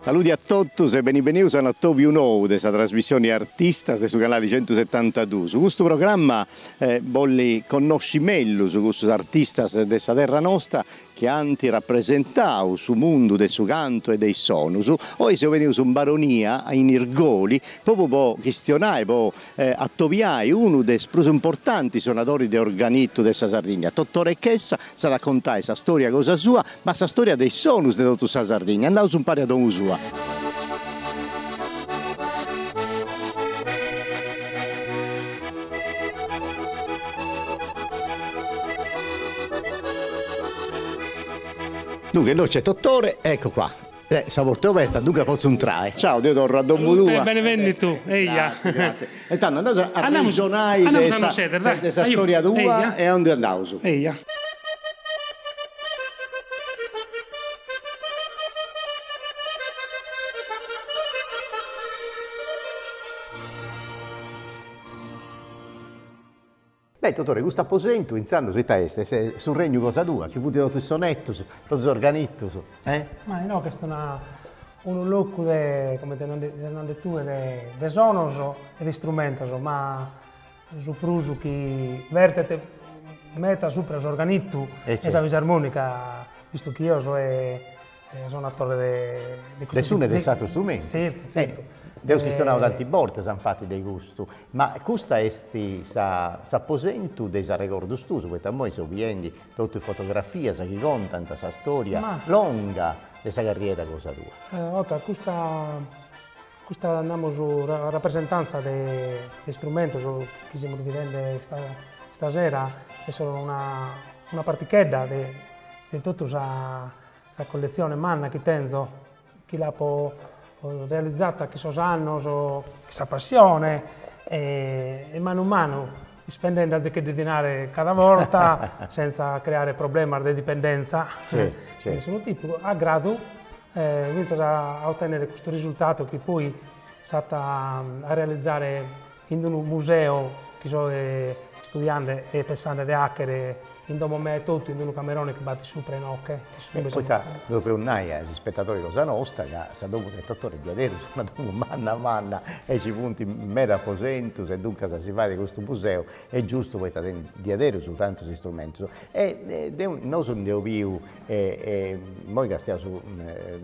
Saludi a totus e beni benius a un'atobiu nou de sa trasmissioni Artistas de su canali centusetantadus. Custu programma bollit connosci mellus cussus artistas de sa terra nosta chi ant rapresentau su mundu de su cantu e de is sonus. Oi seus benius in Baronia, in Irgoli, propriu po chistionai, po atobiai unu de is prus importantis sonadoris de organitu de sa Sardigna, Totore Chessa, s'at a contai sa storia cosa sua, ma sa storia de is sonus de totu sa Sardigna. Andaus umpari a domu sua. Dunque innoi c'est Totore, ecco qua, eh, sa porta est oberta, duncas potzu intrai. Ciao, deu torru a domu tua. Bene bennitu, eia. Grazie, grazie. E tando andaus a arrexonai de sa, de sa storia tua e aundi andaus. Eia. Beh, Totore, custu aposentu intzandus ita est? Est su regnu cosa tua, nci funt totus is sonetus, totus is organitus, eh? Ma inoghe est una unu locu de, comente ses nande tue, de de sonos e de istrumentos, ma su prus chi vertet meda supra s'organitu e sa fisarmonica, vistu chi eo soe sonatore de custu. De s'unu e de s'atru strumentu. Tzertu, tzertu. Nd'eus chistionau tanti bortas infati de custu, ma custa est s'aposentu de is arregordus tuus, poita immoi seu biendi totu is fotografias chi contant sa storia longa de sa carriera cosa tua. Ota, custa custa namus rapresentanza de istrumentos chi semus bidende istasera est solu una una partichedda de de totu sa sa colletzione manna chi tenzo, chi l'apo realizata chin sos annos, chin sa passione e manu manu ispendende azicheddu 'e dinare cada borta, senza creare problemas de dipendenza Certu, certu. de nessunu tipu, a gradu finzas a otennere custu risultadu chi poi s'at a realizare in unu museu chi so istudiende e pensende de 'achere in domo mea etotu, in unu camerone chi b'at supra inoche. E poita depeus nai a is ispetadori cosa nosta ca sa domu de Totore diaderus est una domu manna manna e nci funt meda aposentus e duncas si fait custu museu est giustu poita tenit diaderus tantus istrumentus e deu nosu nd'eus biu immoi castiaus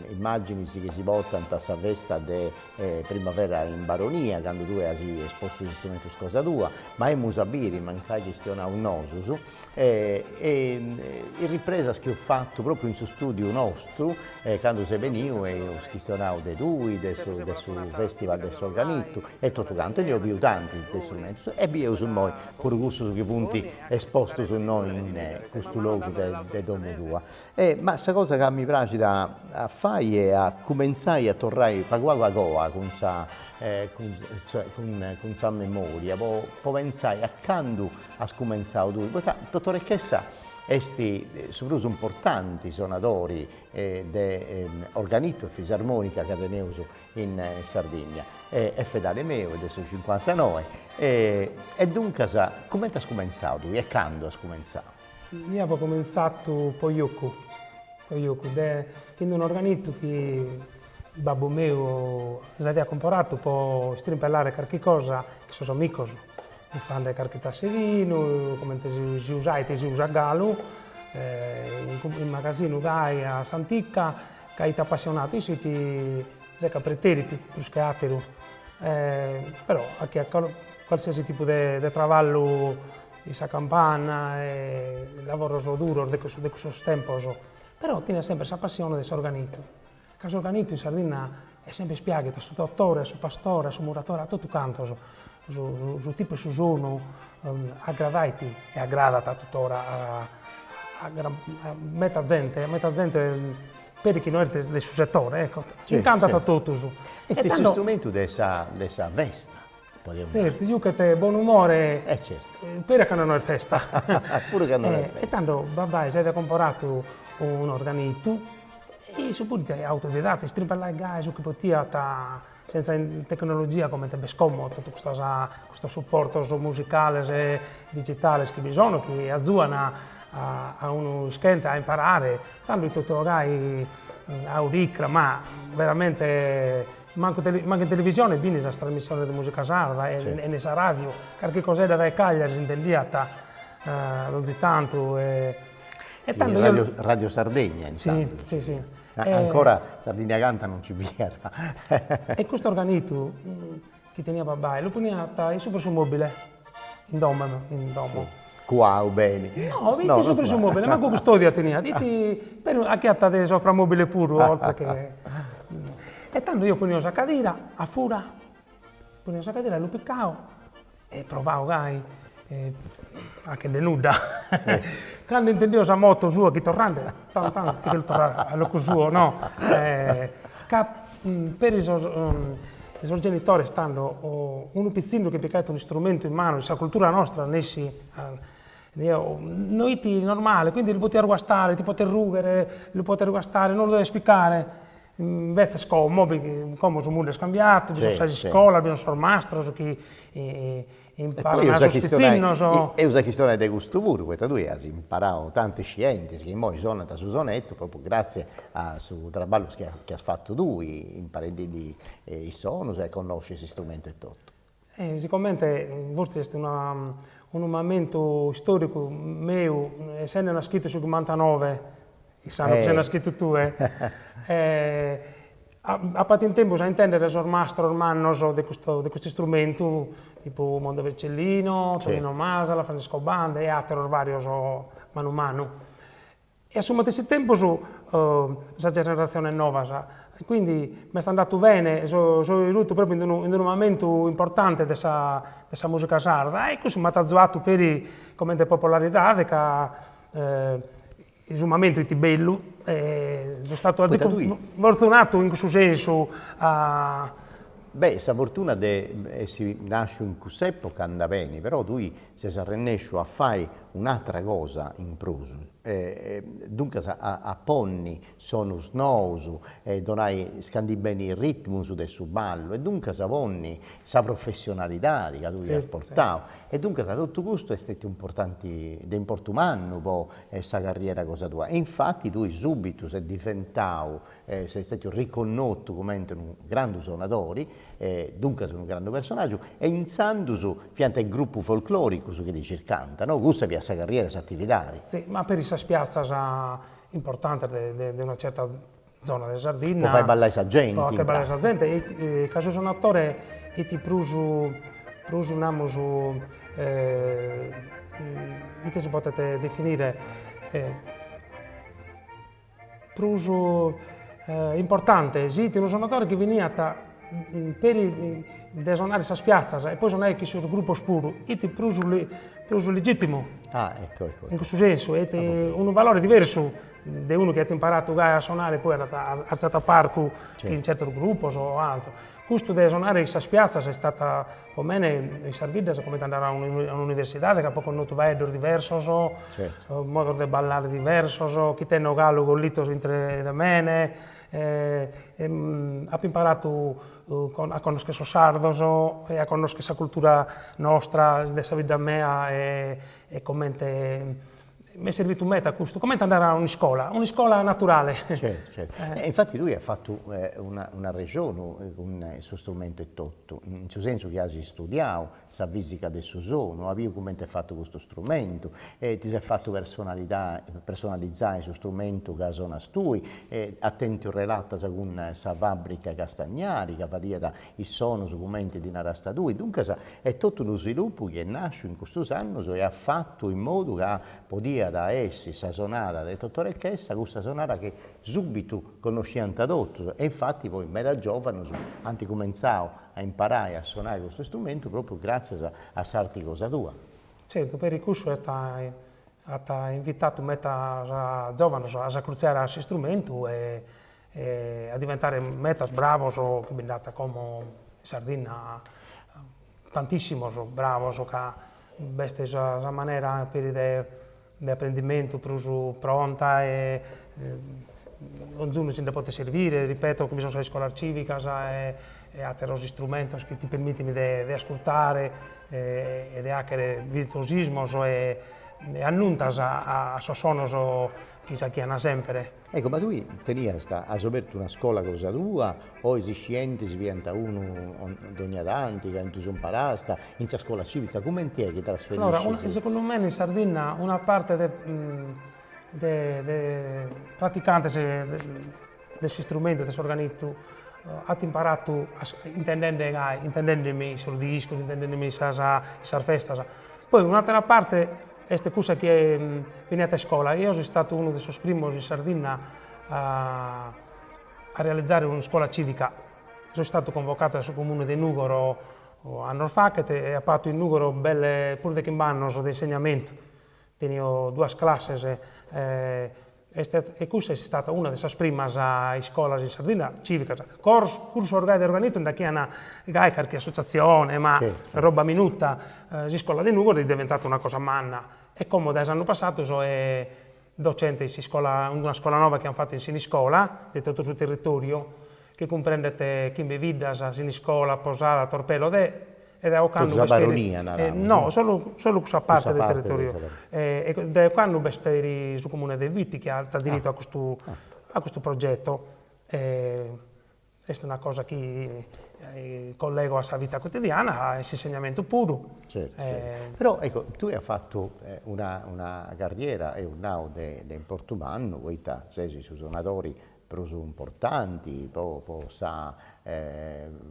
immaginis chi si portant a sa festa de Primavera in Baronia, candu tue as espostu is istrumentus cosa tua, ma emus a biri, mancai chistionaus nosus, e is ripresas chi eus fatu propriu in su studiu nostru, candu ses beniu e eus chistionau de tui, de su de su festival de s'organitu e totu cantu, e nd'eus biu tantis de istrumentus e bieus immoi puru cussus chi funt espostus innoi in custu logu de domu tua. E ma sa cosa ca mi praxit a a fai est a cumentzai a torrai pagu pagu agoa cun sa cun cioè cun cun sa memoria po po pentzai a candu as cumentzau tui, poita Totore Chessa est su prus importanti sonadori de organitu e fisarmonica ca teneus in Sardigna, est fedale meu, est de su cincuantanoe e duncas cumenti as cumentzau tui e candu as cumentzau? Eo apo comintzatu po jocu, po jocu, de chin d'unu organitu chi babbu meu s'aiat comporatu po istrimpellare carchi cosa chin sos amicos, bufande carchi tassa 'e binu, comente si si usait e si usat galu, in magasinu gai a s'antica, ca 'it appassionatu, issu 'it secapreteritu prus che ateru, però 'achiat qualsiasi tipu de de traballu in sa campana e lavoros duros de cussos de cussos tempos, però teniat sempre sa passione de s'organitu, ca s'organitu in Sardinna est sempre piaghidu a su dotore, a su pastore, a su muratore, a totu cantos, su su tipu 'e su sonu agradait e agradat tutora a a a meta zente, a meta zente peri chi no est de su settore, ecco, incantat a totus. Est s'istrumentu de sa de sa festa. Tzertu, juchet bonumore E certu. peri a cando no est festa. Puru cando no est festa. E tando babbai s'aiat comporatu un'organitu. E issu puru fiat autodidatta, istrimpellaiat gai su chi potiat, senza tecnologia comente b'est como, totu custas custos suportos musicales e digitales chi bi sono, chi azuan a unu ischente a imparare, tando fit totu gai a oricra, ma veramente mancu mancu in televisione b'in sas trasmissiones de musica sarda e ne sa radio, carchi cosedda dae Cagliari s'intendiat donzi tantu e E tando io... Radio, Radio Sardegna, intantu. Sì, sì, sì. Ancora Sardigna Canta non ci fiat. E custu organitu chi teniat babbai lu poniat in subra su mobile, in domo, in domo. Sì. Cuau beni. No, fit no, subra su mobile, mancu custodia teniat, fit, però 'aghiat de sopramobile puru, oltre che... E tando io ponio sa cadira a fura, ponio sa cadira, lu picao E provau gai, 'achende nudda. Cando intendio sa moto sua chi torrende, tan tan, e che lu torraiat a locu suo, no. Ca peri sos sos genitores tando, unu pitzinnu chi picaiat un'istrumentu in manu, in sa cultura nostra nessi, no 'it normale, quindi lu potias guastare, ti potes rughere, lu potes guastare, non lu deves picare Imbetzes como, como su mundu est cambiadu, bi sun sas iscolas, bi sun sos mastros chi imparan a sos pitzinnos. Eus a chistionai de custu puru, poita tui as imparau tanti scientis chi immoi sonant su sonettu propriu gratzias a su traballu chi as fatu tui imparendi is sonus e a connosci s'istrumentu e totu. Sigomente fortzis est una unu mamentu istoricu meu, essende naschidu in su chimbantanove, in s'annu chi ses naschidu tue, apo atu in tempus a intendere sos mastros mannos de custu de custu istrumentu, tipu Mondo Vercellino, Tonino Masala, Francesco Banda e ateros varios manu manu. E a su matessi tempus sas generatziones novas, quindi m'est andatu bene, so so rutu propriu in unu in unu mamentu importante de sa de sa musica sarda e cussu m'at azuatu peri comente popolaridade ca su mamentu 'it bellu e so statu azicu fortunatu in cussu sensu a Beh, sa fortuna de essi nasciu in cuss'epoca andat beni, però tui ses arrennesciu a fai un'atra cosa in prus, duncas a ponni sonus nous e donai scandi beni is ritmus de su ballu e duncas ponni sa professionalidadi ca tui as portau e duncas totu custu est stetiu importanti de importu mannu po sa carriera cosa tua e infati tui subitu ses diventau ses stetiu riconnotu cumenti unu grandu sonadori e duncas unu grandu personaggiu, e intzandus fiant is grupus folcloricus chi ti circant, no? Cussa fiat sa carriera, s'atividadi. Si, ma peri sas piatzas importantes de de una certa zona de Sardinna. Po fai ballai sa genti. Po fai ballai sa zente, ca su sonatore 'it prus prus namus ite si potet definire prus importante, si 'it unu sonadore chi beniat peri de sonare in sas piatzas e poi sonaiat chin sos grupos puru, 'it prus prus legittimu. Ah ecco ecco. In cussu sensu, 'it unu valore diversu de unu chi at imparadu gai a sonare e poi andat artziat a parcu chin certos grupos o atru. Custu de sonare in sas piatzas est stata po mene in sas biddas comente andare a un'universidade ca apo connotu faeddos diversos, modos de ballare diversos, chi tenno galu collitos intre de mene, apo imparadu a connoschere sos sardos e a connoschere sa cultura nostra de sa bidda mea e comente M'est servitu meda custu, comente andare a un'iscola, un'iscola naturale. Certu, certu. E infati tui as fatu un'arrexonu cun su strumentu etotu, in su sensu chi as istudiau sa fisica de su sonu, as biu cumenti est fatu custu strumentu e ti ses fatu personalizai su strumentu ca sonas tui, e as tentu relatas cun sa fabbrica Castagnari ca fadiat is sonus cumenti ddi narasta tui, duncas Est totu unu svilupu chi est nàsciu in custus annus e at fatu in modu ca podiat essi sa sonada de Totore Chessa cussa sonada chi subitu connosciant totus e infati poi meda giovanus ant cumentzau a imparai a sonai custu strumentu propriu gràtzias a s'arti cosa tua. Certu, peri cussu at at invitatu medas giovanos a s'acurtziare a s'istrumentu e a diventare medas bravos chi bi nd'at como in Sardinna tantissimos bravos ca b'est sa sa manera peri de de aprendimentu prus pronta e. Onzunu si nde potet servire, ripeto, chi bi sun sas iscolas civicas e e ateros istrumentos chi ti permitin de de ascurtare e de 'achere virtuosismos e annuntas a sos sonos chi s'achian sempre. Ecco, ma tui teniast, as obertu una scola cosa tua o is iscientis fiant unu dogna tanti ca ddus imparasta in sa scola civica, cumenti est chi trasferiscis? Allora, segundu mene in Sardinna una parte de de de praticantes de s'istrumentu de s'organittu at imparatu intendende gai, intendendemi in sos discos, intendendemi in sas in sas festas. Poi un'atera parte est cussa chi beniat a iscola, eo so istadu unu de sos primos in Sardinna a a realizare un'iscola civica, so istadu convocadu dae su comune de Nugoro annos faghet e apo 'atu in Nugoro belle prus de chimb'annos de insegnamentu, tenio duas classes Est e cussa est istada una de sas primas iscolas in Sardinna civicas. Cursos gai de organitu nd'achian gai carchi associatzione, ma roba minuta. S'iscola de Nugoro est diventata una cosa manna e como dae s'annu passadu soe docente in s'iscola, in una iscola nova chi an fatu in Siniscola, de totu su territoriu, chi cumprendet chimbe biddas, Siniscola, Posada, Torpè, Lodè E dae ocannu Totu sa Baronia, naramus. No, solu solu cussa parte de territoriu. E dae ocannu b'est peri su comune de Bitti chi at aderidu a custu a custu progeto. Est una cosa chi collego a sa vita quotidiana e s'insegnamentu puru. Certu, certu. Però ecco, tui as fatu una una carriera, eus nau, de de importu mannu, poita ses su sonadori prus importanti po po sa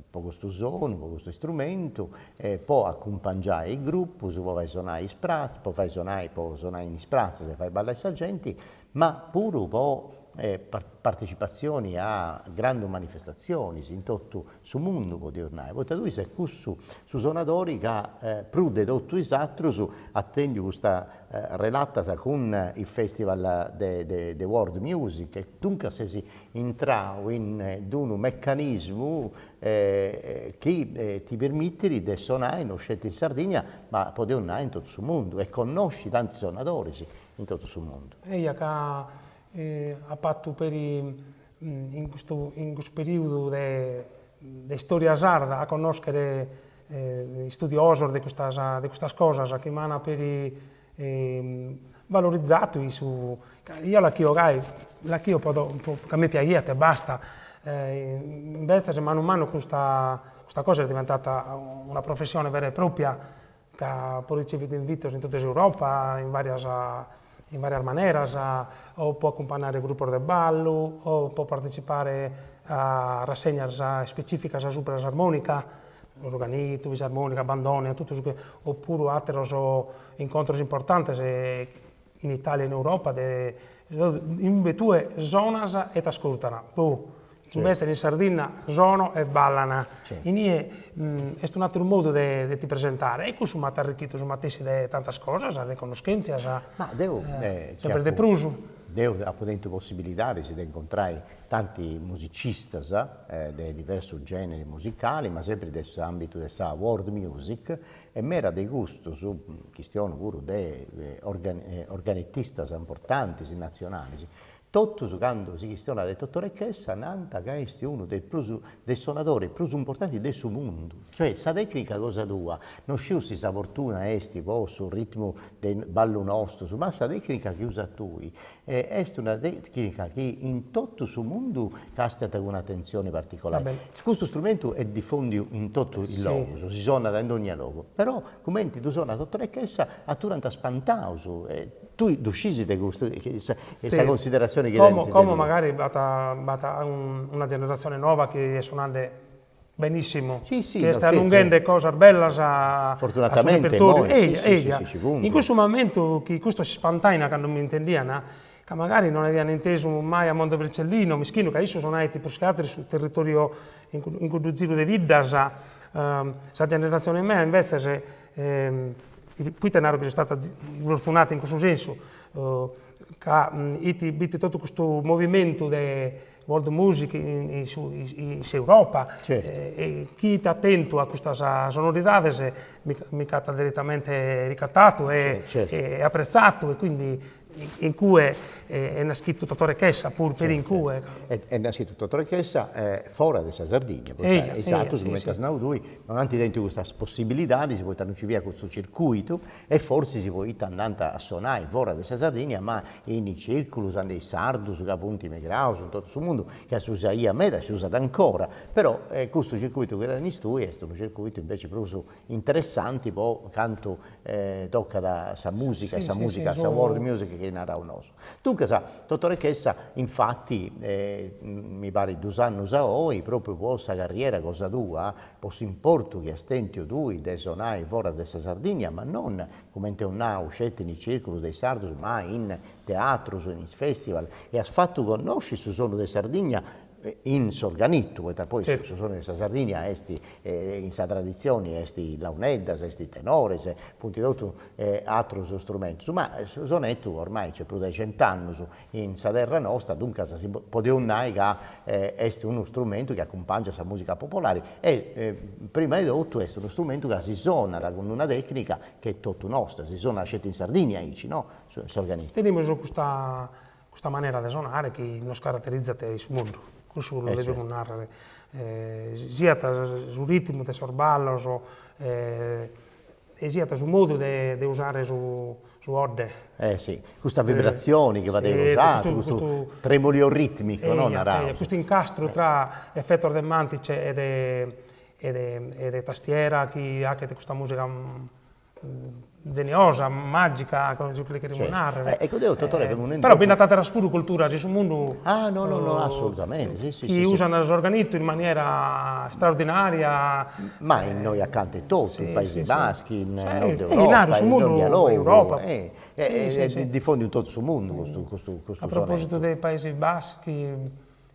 po custu sonu, po custu istrumentu, e po acumpangiai is grupus, po fai sonai is pratzas, po fai sonai po sonai in is pratzas e fai ballai sa genti, ma puru po partecipatzioni a grandu manifestatzionis in totu su mundu, podeus nai, poita tui ses cussu, su sonadori ca prus de totu is atrus at tenniu custa relatas cun is festival de de world music e duncas ses intrau in d'unu meccanismu chi ti permittit de sonai no sceti in Sardigna ma podeus nai in totu su mundu e connosci tanti sonadoris in totu su mundu. Eia ca apo 'atu peri in custu in custu periudu de de istoria sarda a connoschere istudiosos de custas de custas cosas chi m'an peri valorizadu in su ca eo l'achio gai l'achio po ca mi piaghiat e basta imbetzes manu manu custa custa cosa est diventata una professione vera e propria ca apo ricevidu invitos in totu s'Europa in varias in varias maneras o po acumpangiare grupos de ballu o po partecipare a rassegnas specificas subra s'armonica, organitu, fisarmonica, bandoneon, totu su chi, opuru ateros incontros importantes in Italia e in Europa de inube tue sonas e t'ascurtan, boh Invece in Sardinna sono e ballan, inie est un'ateru modu de ti presentare e cussu m'at arrichidu su matessi de tantas cosas, de connoschentzias, Ma deu sempre de prus. Deu apu tentu possibilidadis de incontrai tanti musicistas de diversus generis musicalis, ma sempri de s'ambitu de sa world music, e meda de custus, chistionu puru de organettistas importantis natzionalis, Totus candu si chistionat de Totore Chessa nant ca est unu de prus de is sonadoris prus importantis de su mundu, cioè sa tecnica cosa tua, no sciu si sa fortuna est po su ritmu de ballu nostus, ma sa tecnica chi usas tui est una tecnica chi in totu su mundu castiant cun atentzioni particolari. Custu strumentu est difondiu in totu is logus, si sonat in dogna logu, però cumenti ddu sonat Totore Chessa aturant spantaus Tui ddu scisi de custu, sa consideratzioni chi tenint de tui? Como magari b'at b'at una generatzione nova chi est sonande benissimu, chi est allunghende cosas bellas a su repertoriu, eia eia, in cussu momentu chi custos s'ispantaina cando m'intendian, ca magari non aian intesu mai a Mondo Vercellino, mischinu, ca issu sonait prus che ateru in su territoriu in cuddu ziru de biddas, sa generatzione mea imbetzes Poita naro chi so istata fortunata in cussu sensu, ca ite b'it totu custu movimentu de world music in su in s'Europa e chi it atentu a custas sonoridades mi mi ch'at diretamente ricatatu e e apretzatu e quindi. In cue est naschidu Totore Chessa puru, peri in cue. Est naschidu Totore Chessa fora de sa Sardigna, poita is atrus, cumenti as nau tui, non ant tentu custas possibilidadis poita non nci fiat custu circuitu e fortzis poita andant a sonai fora de sa Sardigna ma in is circulus de is sardus ca funt emigraus in totu su mundu, ca si usaiat meda e si usat ancora, però custu circuitu chi tenis tui est unu circuitu inveci prus interessanti po cantu tocat sa musica e sa musica, sa world music chi naraus nosu. Duncas Totore Chessa infati mi parit dus annus a oi, propriu po sa carriera cosa tua, po s'importu chi as tentu tui de sonai foras de sa Sardigna, ma non cumenti eus nau sceti in is circulus de is sardus ma in teatrus, in is festival e as fatu connosci su sonu de Sardigna in s'organittu, poita poi su sonu de sa Sardigna est in sa traditzioni est launeddas, est tenores, funt totu atrus strumentus, ma su sonettu ormai nc'est prus de cent'annus in sa terra nosta, duncas si podeus nai ca est unu strumentu chi acumpangiat sa musica popolari e prima de totu est unu strumentu ca si sonat cun una tecnica chi est totu nosta, si sonat sceti in Sardigna aici, no, s'organittu. Tenimus custa Custa manera de sonare chi nos caraterizat in su mundu, cussu lu devimus narrer, siat su ritmu de sos ballos e siat su modu de usare su 'odde. Eh si, custa vibratzioni chi fadeus nosu, custu tremolio ritmico, no, naraus. Custu incastru tra efetos de mantice e de e de tastiera chi 'achet custa musica zeniosa, magica, su chi li cherimus narrer. Ecco deo Totore femu nendi. Però bi nd'at ateras puru culturas in su mundu. Ah no no no assolutamente si si chi usan s'organittu in maniera straordinaria. Ma innoi acanta etotu, in Paesi Baschi, in Nord Europa, in dònnia logu, est difondiu in totu su mundu custu custu custu sonettu. A propositu de Paesi Baschi,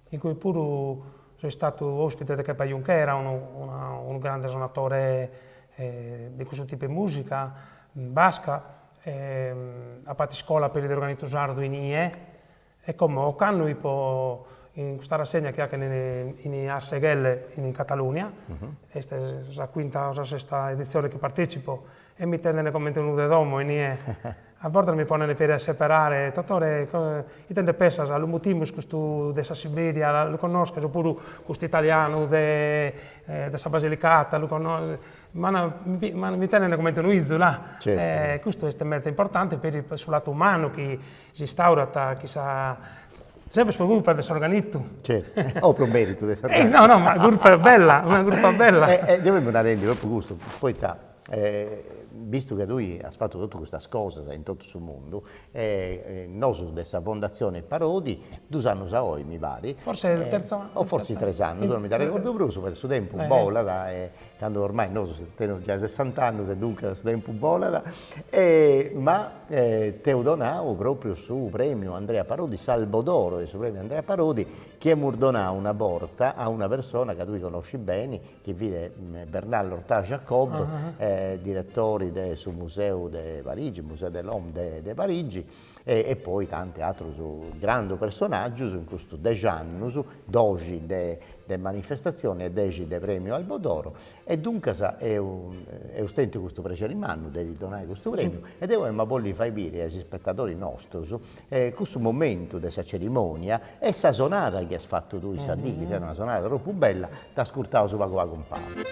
in cue puru so istadu ospite de Kepa Junkera, unu unu grande sonatore de cussu tipu 'e musica basca, apo fatu iscola peri de organitu sardu inie e como ocannu ipo in custa rassegna chi 'achen in Arseguel in Catalunia, est sa quinta o sa sesta editzione chi partecipo e mi tenen comente unu de domo inie, a bortas mi ponen peri a seperare, Totore ite nde pessas, lu mutimus custu de sa Siberia, lu connosches, opuru custu italianu de de sa Basilicata, lu connosches, ma mi tenen comente unu 'izu là, e custu est meda importante peri pro su latu umanu chi s'instaurat chi sa sempre pro curpa de s'organittu. Certu, o pro meritu de s'organittu. No no, ma curpa bella, una curpa bella. E deu femu narendi propriu custu, poita bistu ca tui as fatu totu custas cosas in totu su mundu, nosu de sa Fondatzione Parodi, dus annus a oi mi parit, Forse il terzo anno. O forsis tres annus, non mi dd'arregordu prus, poita su tempus bolat e candu ormai nosu teneus giai sessant'annus e duncas su tempus bolat, ma t'eus donau propriu su premiu Andrea Parodi, s'albo d'oro de su premiu Andrea Parodi, chi emus donau una borta a una persona ca tui connoscis beni, chi fit Bernard Lortat-Jacob, diretori de su museu de Parigi, Musée de l'Homme de Parigi, e poi tanti atrus grandu personaggius in custus dex'annus, doxi de manifestazioni e dexi de premiu Albo d'Oro, e duncas eus tentu custu prexeri mannu de ddi donai custu premiu, e deu emu a bolli fai biri a is ispetadoris nostrus cussu momentu de sa cerimonia e sa sonada chi as fatu tui sa dì, chi fiat una sonada tropu bella, Dd'ascurtaus pagu pagu impari.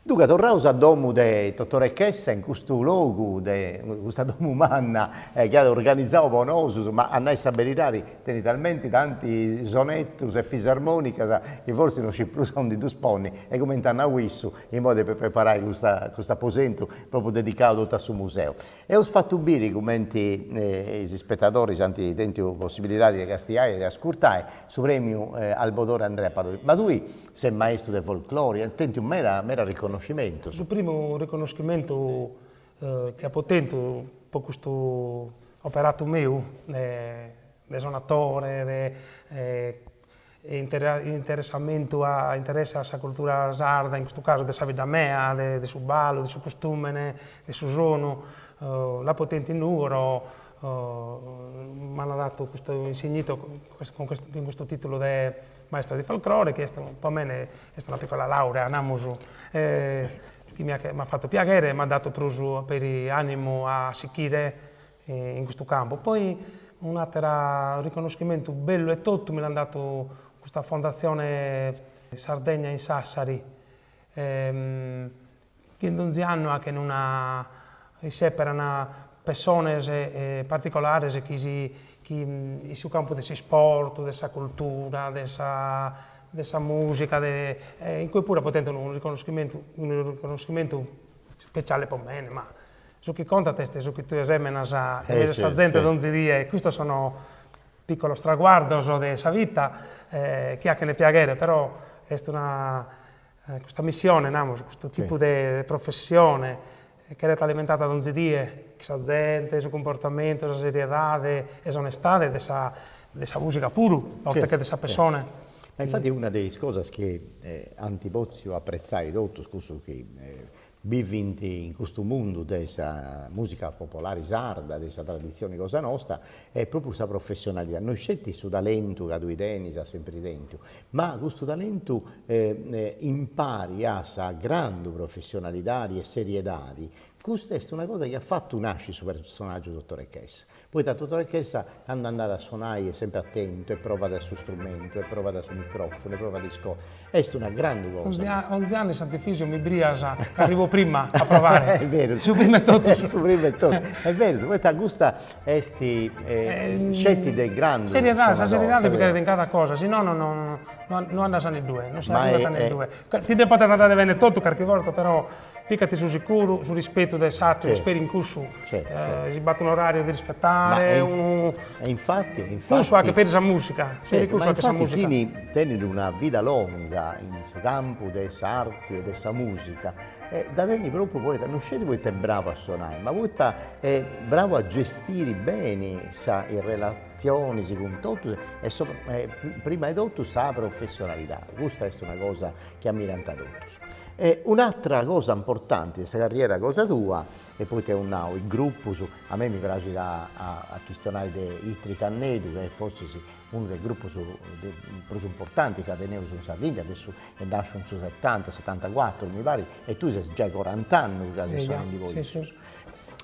Duncas torraus a domu de Totore Chessa in custu logu de custa domu manna chi at organizau po nosus, ma a nai sa beridadi tenit talmenti tanti sonettus e fisarmonicas chi forsis no scit prus aundi ddus ponni e cumenti at nau issu imoi depit preparai custa custu aposentu propriu dedicau totu a su museu. Eus fatu biri cumenti is ispetadoris ant tentu possibilidadi de castiai e de ascurtai su premiu Albo d'Oro Andrea Parodi. Ma tui ses maistu de folclori, as tentu meda meda riconnoscimentus. Su primu riconnoschimentu chi apo tentu po custu operatu meu de sonatore, de interessamentu a interesse a sa cultura sarda, in custu casu de sa bidda mea, de su ballu, de su costùmene, de su sonu, l'apo tentu in Nùgoro, m'ant datu custu insignito cun custu titulu de maestro di folclore, chi est po mene est una piccola laurea, namus, chi m'at fatu piaghere e m'at datu prus peri animu a sichire in custu campu. Poi un'atera riconnoschimentu bellu e totu mi l'ant datu custa Fondazione Sardegna in Sassari, chi donzi annu 'achen una isseperan pessones particolares chi si chi in su campu de s'isport, de sa cultura, de sa de sa musica, de in cue puru apo tentu unu riconnoschimentu unu riconnoschimentu speciale po mene, ma Su chi contat est su chi tue semenas in mesu a sa zente donzi die e custos sono piccolos traguardos de sa vita chi 'achen piaghere, però est una custa missione, namus, custu tipu de professione cheret alimentada donzi die, chi sa zente, su cumportamentu, sa seriedade e s'onestade de sa de sa musica puru, oltre che de sa pessone. Ma infati una de is cosas chi ant potziu apretzai totus cussus chi Bivint in custu mundu de sa musica popolari sarda, de sa traditzioni cosa nosta, est propriu sa professionalidadi, no sceti su talentu ca tui tenis, as sempri tentu, ma custu talentu impari a sa grandu professionalidadi e seriedadi, custa est una cosa chi at fatu nasci su personaggiu Totore Chessa. Poita Totore Chessa candu andat a sonai est sempri atentu e provat su strumentu e provat su microfunu e provat is cosas. Est una grandu cosa. Onzi annu in Sant'Efisio mi brias ca arrivo prima a provare. Est berus. Su primu 'e totus. Su primu 'e totus. Est berus, poita custa est sceti de grandu Seriedade, sa seriedade bi cheret in cada cosa, si no no no andas a neddue, non si arrivat a neddue. Ti nde podet andare bene totu carchi borta, però Picati su sicuru, su rispetu de s'ateru, peri in cussu, si b'at un'orariu de rispetai. cantare, unu. E infatti, e infatti. Cussu 'aghet peri sa musica, peri cussu 'aghet sa musica. Ma infatti chini tenit una vida longa in su campu de s'arti e de sa musica, dda tenit propriu poita, non sceti poita est bravu a sonai, ma poita est bravu a gestiri beni sa is relatzionis cun totus e prima 'e totu sa professionalidadi, custa est una cosa chi ammirant totus. E un'atra cosa importanti de sa carriera cosa tua, e poita eus nau is grupus, a mei mi praxit a a chistionai de I Tricannedu, ca est fortzis unu de is grupus prus importantis ca teneus in Sardigna, de su est nasciu in su setanta, setantacuatru mi parit, e tui ses giai corant'annus ca ses sonendi po issus.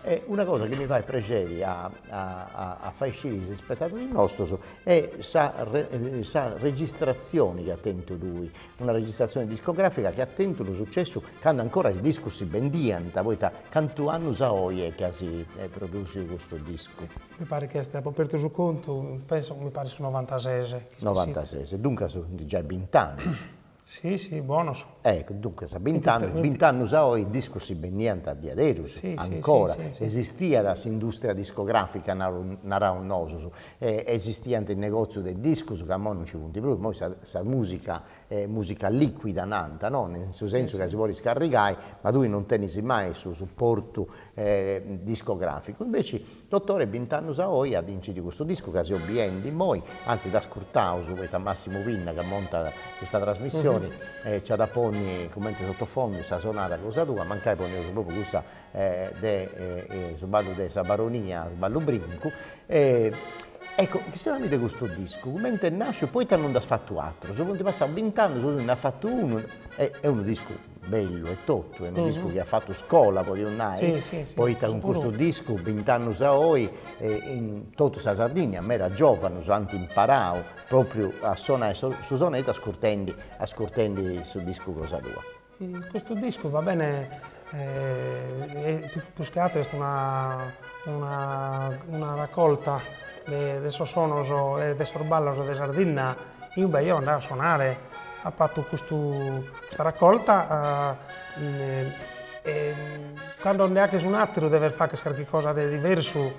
E una cosa chi mi fait prexeri a a fai sciri is ispetadoris nostus est sa sa registratzioni chi at tentu tui, una registratzioni discografica chi at tentu unu sucessu candu ancora is discus si bendiant, poita cantu annus a oi est chi as produsiu custu discu? Mi parit chi est, apo perdiu su contu, penso, mi parit su novantases. Novantases, duncas sunt giai bint'annus. Si, si, bonos. Ecco, duncas, bint'annus, bint'annus a oi is discus si bendiant diaderus, ancora, esistiat s'industria discografica, naraus nosus, e esistiant is negozius de discus ca imoi non nci funt prus, imoi sa sa musica est musica liquida nant, no, in su sensu ca si podit scarrigai, ma tui non tenis mai su suportu discograficu, inveci Totore bint'annus a oi at incidiu custu discu ca seus biendi immoi, anzi dd'ascurtaus poita Massimu Pinna ca montat custa trasmissioni nci at a ponni cumenti sottofondu sa sonada cosa tua, mancai poneus propriu cussa de su ballu de sa Baronia, su ballu brincu. Ecco, chistionami de custu discu, cumenti est nasciu e poita non nd'as fatu aterus, funt passaus bint'annus, tui nd'as fatu unu, est unu discu bellu e totu, est unu discu chi at fatu scola, podius nai, poita cun custu discu bint'annus a oi in totu sa Sardigna meda giovanus ant imparau propriu a sonai su sonetu ascurtendi ascurtendi su discu cosa tua. Custu discu va bene, prus che ateru est una una raccolta de sos sonos e de sos ballos de Sardinna inube eo andao a sonare, apo fatu custu custa raccolta e cando nde 'aghes un'atteru deves fagher carchi cosa de diversu,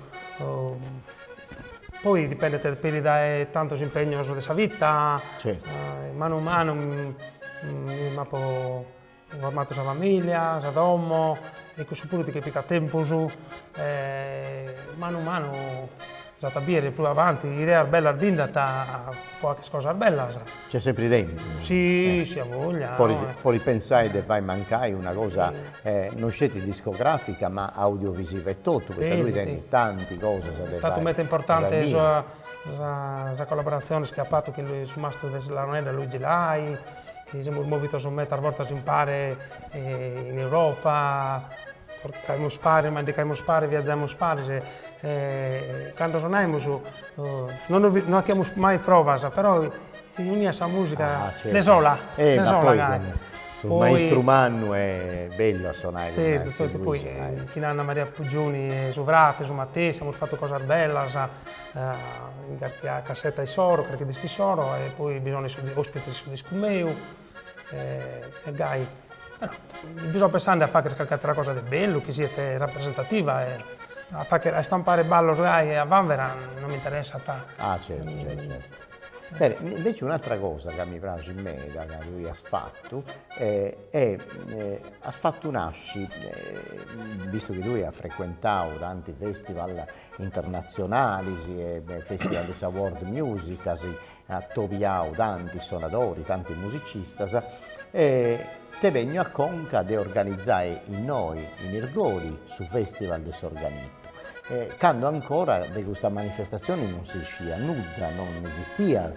poi dipendet peri dae tantos impegnos de sa vita, manu manu m'apo formadu sa familia, sa domo, e cussu puru ti che pigat tempus, e manu manu s'at a biere prus avanti, ideas bellas bi nd'at po 'agher cosas bellas. Nc'est sempri tempus. Si, si, a voglia. Podis pensai de fai mancai una cosa non sceti discografica ma audiovisiva etotu, poita tui tenis tanti cosas de fai. Est statu meda importante sa sa collaboratzione chi apo fatu chin su mastru de sa launedda Luigi Lai, chi semus movidos medas bortas impare in Europa, corcaimus paris, mandigaimus paris, viaggiaimus paris e cando sonaimus non no 'achiamus mai provas, però si uniat sa musica de sola, de sola gai. Su maistru mannu est bellu a sonai cun Zertu, poi chin Anna Maria Puggioni e su frate, su matessi, amus fatu cosas bellas in carchi cassetta issoro, carchi discu issoro e poi bi sono ospites in su discu meu e gai. Però bi so pensende a fagher carchi atera cosa de bellu, chi siet rappresentativa e a fagher a istampare ballos gai a vanvera non mi interessat. Ah certu, certu, certu. Bene, invece un'atra cosa ca mi praxit meda ca tui as fatu est as fatu nasci, bistu chi tui as frecuentau tanti festival internatzionalis e festival de sa world music, as atobiau tanti sonadoris, tanti musicistas, e t'est benniu a conca de organizai innoi in Irgoli su festival de s'organittu, candu ancora de custa manifestazioni non si sciiat nudda, non esistiat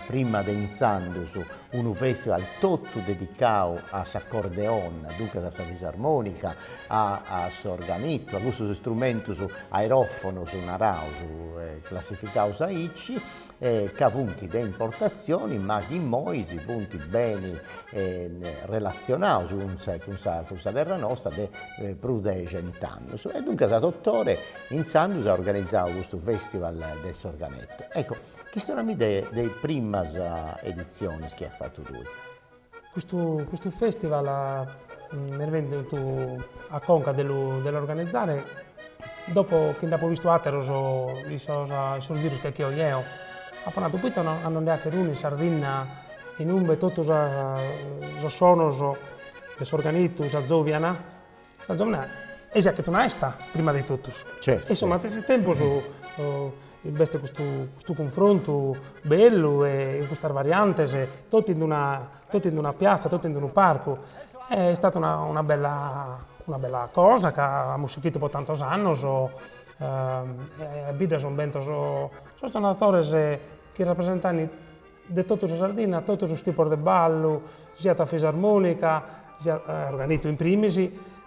prima de intzandus unu festival totu dedicau a s'acordeon, duncas a sa fisarmonica, a s'organittu, a custus istrumentus aerofonus naraus, classificaus aici, ca funt de importatzioni ma chi immoi si funt beni relatzionaus cun sa cun sa terra nosta de prus de cent'annus. E duncas Totore intzandus at organizau custu festival de s'organettu. Ecco, chistionami de de is primas editzionis chi as fatu tui. Custu custu festival m'est bennidu a conca de lu de l'organizare. Dopo chi nd'apo bistu ateros in sos in sos giros chi 'achio jeo, apo nadu, poite no a no nde 'acher unu in Sardinna inumbe totu sas sos sonos de s'organitu s'azovian, s'azovian e si 'achet una 'esta prima de totus. Certu. E in su matessi tempus b'est custu custu cunfrontu bellu e custas variantes totu in una totu in una piazza, totu in unu parcu. E est istata una una bella una bella cosa ca amus sighidu po tantos annos e a bidda sun bentos sos sonadores chi rapresentan de totu sa Sardinna totu sos tipos de ballu, siat a fisarmonica, siat organitu in primis,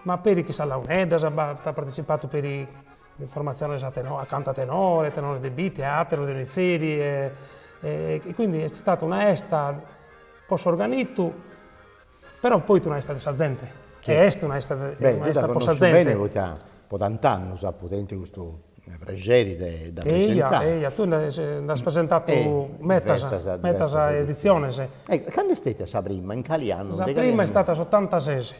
ma peri chi sas launeddas, b'at partetzipadu peri formatziones a tenore, a cantu a tenore, tenores de Bitti e ateros de Oniferi e e quindi est istata una 'esta po s'organitu, però poi una 'esta de sa zente, e est una 'esta una 'esta po sa zente. Beh, deo dda connosciu bene poita po tant'annus apu tentu custu prexeri de dda presentai. Eia, eia, tui nd'as presentatu medas, medas editziones. E candu est stetia sa prima, in cali annu? Sa prima est stata s'otantases.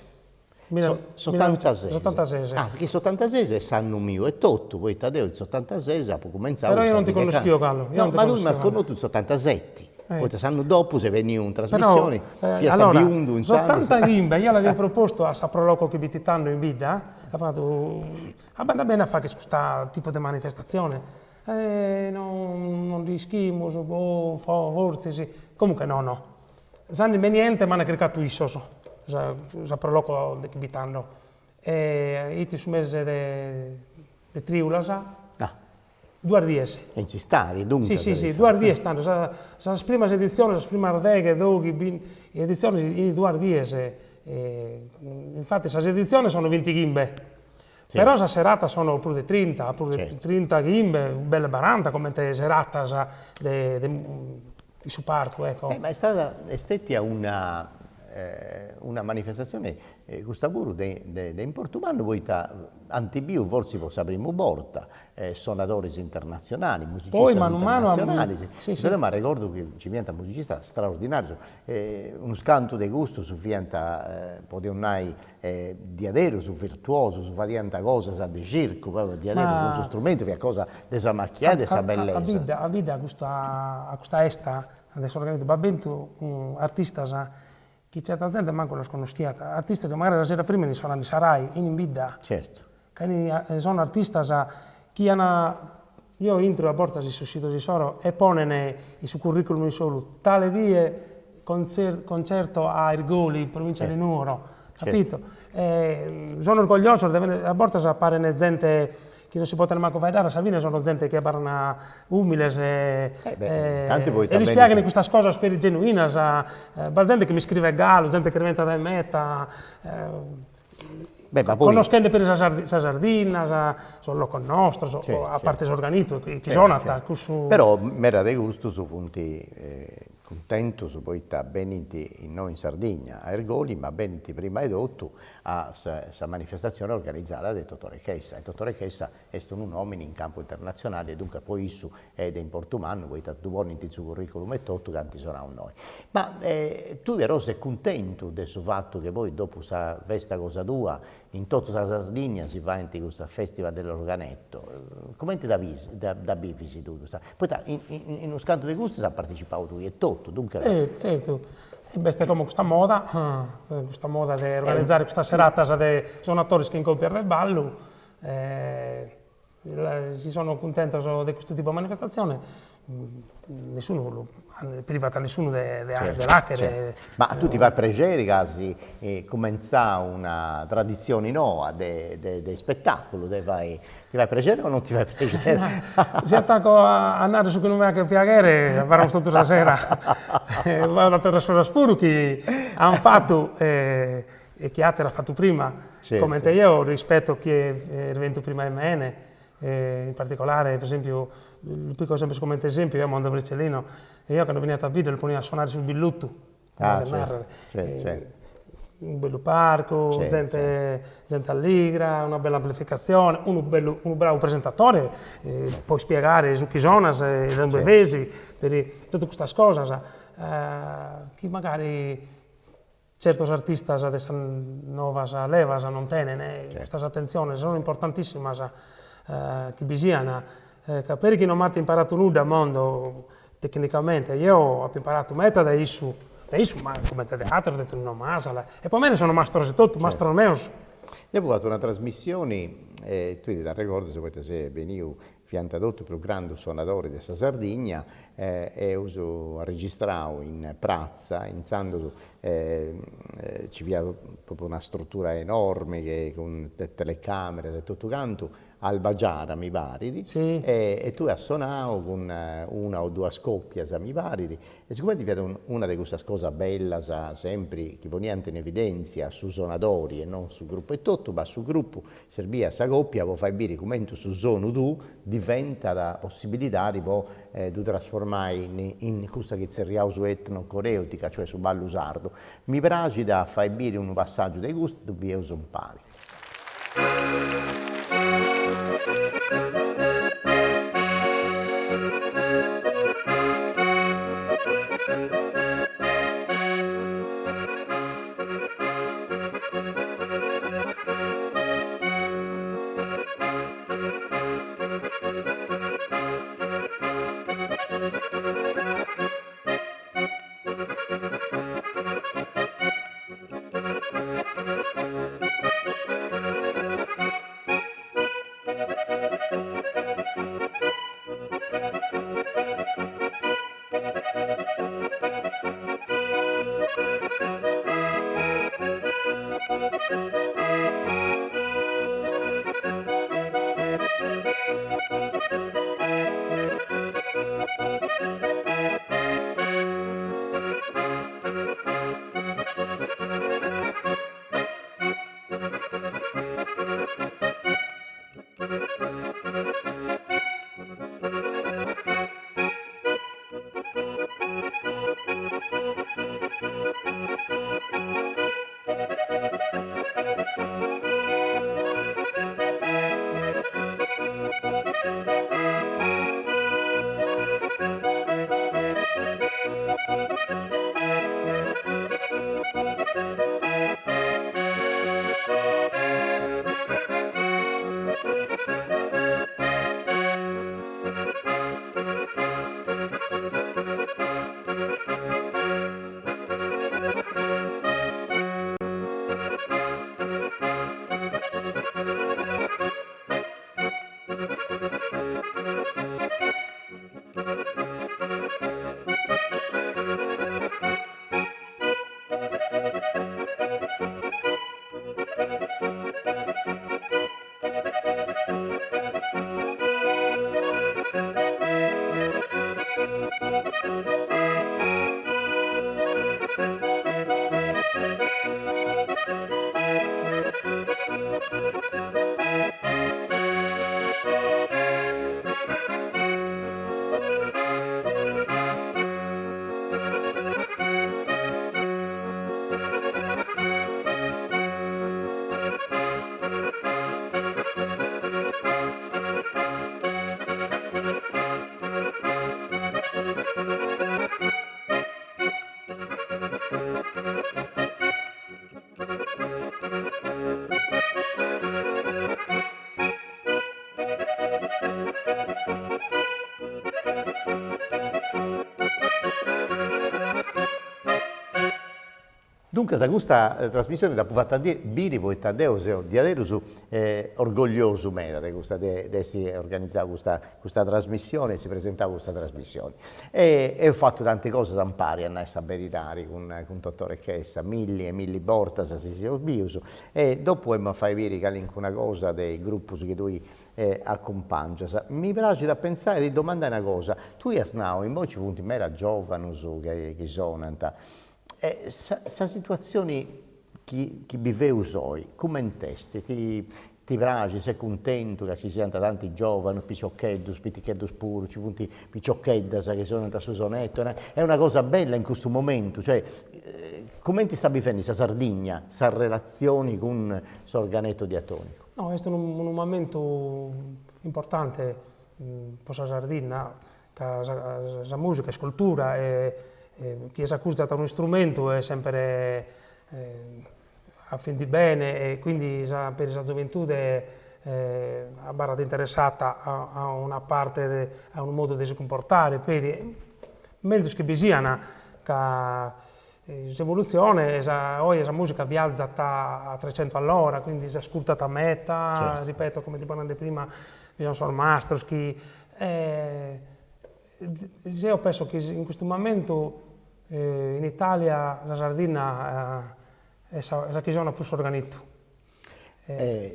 S'otantases. S'otantases. Ah, perché s'otantases est s'annu miu etotu, poita deu in s'otantases apu cumentzau Però io non ti connoschio galu. No, ma tui m'as connotu in s'otantaseti, poita s'annu dopu ses benniu in trasmissioni, fiast biundu insaras. S'otantachimbe io l'aio propostu a sa Pro Loco chi b'it tando in bidda, apo nadu, a b'andat bene a fagher custa tipu de manifestazione? Eh no non nd'ischimus, boh, fortzis, comunque no no S'annu imbeniente m'ant chircatu issos, sa sa Pro Loco de chi b'it tando, e 'it su mese de de triulas, duas dies. E in s'istadi, duncas. Si si si, duas dies tando, sa sas primas editziones, sas primas deghe, doghi, bindighi editziones 'ini duas dies, infattis sas editziones sono bintighimbe, però sas seratas sono prus de trinta, prus de trintachimbe, belle baranta comente seratas de de in su parcu, ecco. Ma est stada, est stetia una una manifestazione custa puru de de importu mannu poita ant biu fortzis po sa primu borta sonadoris internatzionalis, musicistas internatzionalis, deu m'arregordu chi nci fiant musicistas straordinarius, unus cantu de custus fiant, podeus nai, diaderus virtuosus, fadiant cosas de circu, propriu diaderus cun su strumentu, fiat cosa de s'amachiai de sa bellesa. A bidda, a bidda a custa a custa 'esta de s'organitu b'at bentu artistas chi certa zente mancu los connoschiat, artistas chi magari sa sera prima 'ini sonande in sa Rai, 'ini in bidda. Certu. Ca 'ini sono artistas chi an, eo intro a bortas in sos sitos issoro e ponen in su curriculum issoro tale die concerto a Irgoli in provincia di Nuoro, capito? E sono orgogliosos de a bortas paren zente chi non si potet mancu faeddare, a sa fine sono zente chi abarran umiles e e lis piaghen custas cosas peri genuinas, b'at zente chi m'iscrivet galu, zente chi diventat dae meta Connoschende peri sa sa Sardinna, sa sos locos nostros, a parte s'organitu chi sonat cussu. Però meda de custus funt cuntentus poita benint innoi in Sardigna a Irgoli, ma benint prima 'e totu a sa manifestazione organizada de Totore Chessa, e Totore Chessa est unu nomini in campu internatzionali e duncas po issu est de importu mannu poita ddu ponint in su curriculum etotu ca ant sonau innoi. Ma tui però ses cuntentu de su fatu chi poi dopu sa festa cosa tua in totu sa Sardigna si faint custas festival dell'organetto, cumenti dda bis dda bivis tui custa, poita in in unus cantu de custus as partecipau tui etotu, duncas. Tzertu, tzertu, e b'est como custa moda, custa moda de organizare custas seratas de sonadores chin coppias de ballu Si sono cuntentos de custu tipu de manifestatzione, nessunu lu privat a nessunu de de l'achere. Ma a tui ti fait prexeri ca si cumentzat una traditzioni noa de de ispetaculu, de fai, ti fait prexeri o non ti fait prexeri? Si ataco a narrer su chi non mi faghet piaghere abarramus totu sa sera, b'at ateras cosas puru chi an fatu e chi atere at fatu prima, comente eo rispetto chie est bentu prima 'e mene, in particolare per esempiu, lu pico sempre comente esempiu, eo Mondo Vercellino, e eo cando beniat a bidda lu ponia a sonare su billuttu, comente narrer, unu bellu parcu, zente zente alligra, una bella amplificazione, unu bellu unu bravu presentatore po ispiegare su chi sonas e de ue besi, peri totu custas cosas chi magari Certos artistas de sas novas levas non tenen custas atentziones, sono importantissimas. chi bi sian, ca peri chi non m'at imparatu nudda Mondo tecnicamente, jeo apo imparatu meda dae issu, dae issu ma comente de ateros, de Tonino Masala, e po mene sono mastros etotu, mastros meos. Deu apu fatu una trasmissioni, e tui ti dd'arregordas poita ses beniu Fiant totu prus grandus sonadoris de sa Sardigna e eus arregistrau in pratza, intzandus nci fiat propriu una struttura enormi che cun telecameras e totu cantu, Albagiara mi parit, e tui as sonau cun una o duas coppias mi parit, E sigumenti fiat una de cussas cosas bellas sempri chi poniant in evidèntzia su sonadori e non su gruppu etotu, ma su gruppu serbiat sa còpia po fai biri cumenti su sonu tuu diventat possibilidadi po ddu trasformai in cussa chi tzerriaus etnocoreutica, cioè su ballu sardu. Mi praxit a fai biri unu passàgiu de custu, ddu bieus impari. Duncas custa trasmissioni dd'apu fata biri poita deu seu diaderus orgogliosu meda de custa de essi organizau custa custa trasmissioni e essi presentau custa trasmissioni. E eus fatu tanti cosas impari a nai sa beridadi cun cun Totore Chessa, milli e milli bortas si seus bius e dopu emu a fai biri calincuna cosa de is grupus chi tui acumpangias. Mi praxit a pentzai de ti domandai una cosa, tui as nau, immoi nci funt meda giovanus chi sonant, e sa sa situatzioni chi chi biveus oi, cument'est? Ti ti praxit, ses cuntentu ca ci siant tanti giovanus, piciocheddus, piticheddus puru, nci funt piciocheddas chi sonant su sonettu, est una cosa bella in custu momentu, cioè cumenti stat bivendi sa Sardigna sa relatzioni cun s'organettu diatonicu? No, est unu unu mamentu importante po sa Sardinna, ca sa sa musica est cultura e chie s'acurziat a unu istrumentu est semper a fin di bene e quindi sa peri sa gioventude. abarrat interessata a a una parte de a unu modu de si cumportare peri, menzus chi bi sian, ca s'evolutzione, sa oe sa musica viazat a trecento all'ora, quindi s'ascurtat meda, ripeto, comente apo nande prima, bi sun sos mastros chi Zeo penso chi in custu mamentu in Italia sa Sardinna est sa chi sonat prus s'organittu.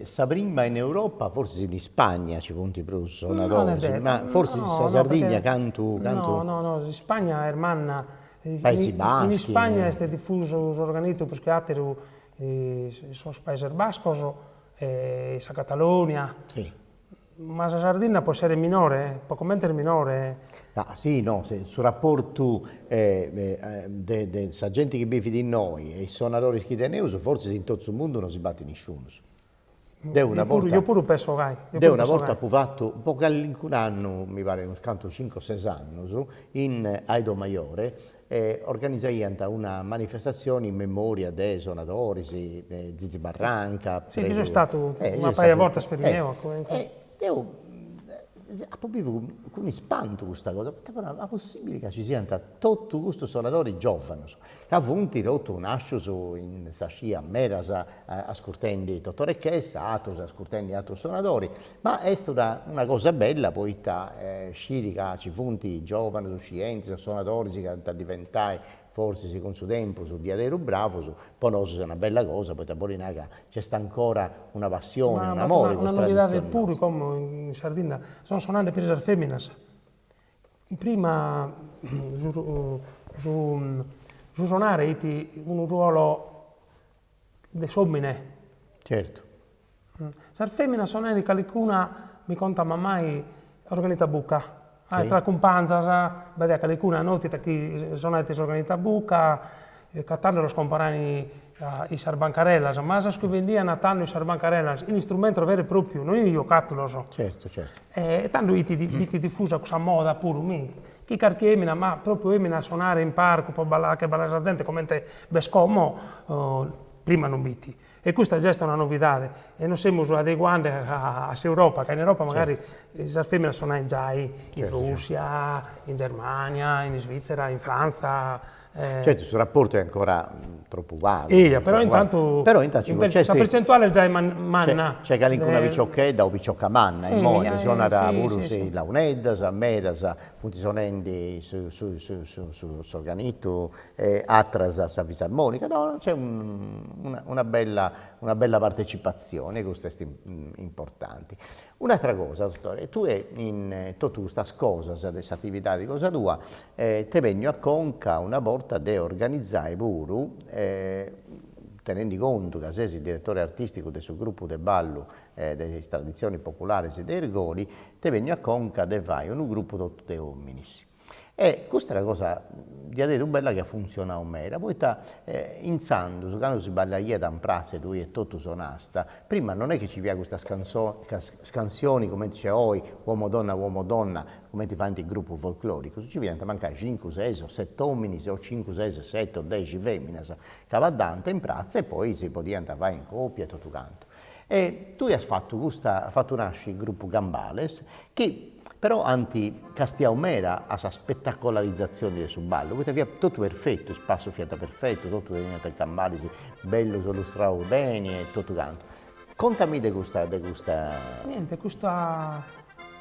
Sa prima in Europa, forsis in Ispagna ci funt prus sonadoris, ma forsis sa Sardigna cantu cantu. No no no, s'Ispagna est manna, Paesi Baschi. In Ispagna est difusu s'organittu prus che atteru in sos Paeses Bascos e in sa Catalunia. Si. Ma sa Sardinna po essere minore, po comente est minore. Ah si, no, su rapportu de de sa genti chi bivit innoi e is sonadoris chi teneus fortzis in totu su mundu no si batit nisciunus. Deu una borta. Io puru penso gai. Deu una borta apu fatu, po calincun'annu, mi parit unus cantu cincu o ses annus, in Aidomajore organizaiant una manifestatzioni in memoria de sonadoris, Zizi Barranca. Si, bi so istadu una paja 'e bortas peri deo. E deu apu biu cun ispantu custa cosa, poita apu nau, ma possibili ca ci siant totu custus sonadoris giovanus, ca funt totu nascius in sa scia, medas ascurtendi Totore Chessa, atrus ascurtendi atrus sonadoris, Ma est una una cosa bella poita sciri ca ci funt giovanus scientis o sonadoris chi ant a diventai forsis cun su tempus diaderus bravus, po nosu est una bella cosa poita bolit nai ca nc'est ancora una passioni, un'amori po is traditzionis. Una novidade puru como in Sardinna, sunt sonande peri sas feminas. Prima su su su sonare 'it unu ruolo de s'omine. Certu. Sas feminas sonaiant calicuna, mi contat mammai, organittu a bucca, tra cumpanzas b'aiat calicuna notita chi sonaiat s'organittu a bucca, ca tando los comporain in sas bancarellas, ma sos chi bendian tando in sas bancarellas in istrumentos veri e propriu, no in giocattulos. Certu certu. E tando 'it 'it diffusa cussa moda puru, mi, chi carchi emina, ma propriu emina a sonare in parcu po ballare, fagher ballare sa zente comente b'est como, prima non b'it. E custa già est una novidade e nos semus adeguande a s'Europa, ca in Europa magari sas feminas sonain giai in Russia, in Germania, in Isvizzera, in Frantza. Certu, su rapportu est ancora tropu pagu. Eja, però intantu però intantu sa percentuale est giai manna. Nc'est calincuna piciochedda o picioca manna immoi chi sonat puru is launeddas, medas funt sonendi su su su s'organittu e atras sa fisarmonica, no nc'est una bella una bella partecipazioni e custu est importanti. Un'atra cosa, dottore, tue in totu custas cosas de s'atividadi cosa tua t'est benniu a conca una borta de organizai puru, tenendi contu ca ses diretore artisticu de su grupu de ballu de is traditzionis popularis de Irgoli, t'est benniu a conca de fai unu grupu totu de ominis. E custa est una cosa diaderus bella chi at funtzionau meda, poita intzandus candu si ballaiat in pratza e tui etotu sonasta, prima non est chi ci fiat custa scansioni cumenti c'est oi, uomo donna uomo donna, cumenti faint is grupus folcloricus, ci fiant mancai cincu, ses o seti ominis o cincu, ses, seti o dexi feminas ca baddant in pratza e poi si podiant fai in copia e totu cantu. E tui as fatu custa, as fatu nasci grupu Gambales, chi però ant castiau meda a sa spettacolarizatzioni de su ballu, poita fiat totu perfetu, is passus fiant perfetus, totu teniant is gambales bellus lustraus beni e totu cantu. Contami de custa de custa. Niente, custa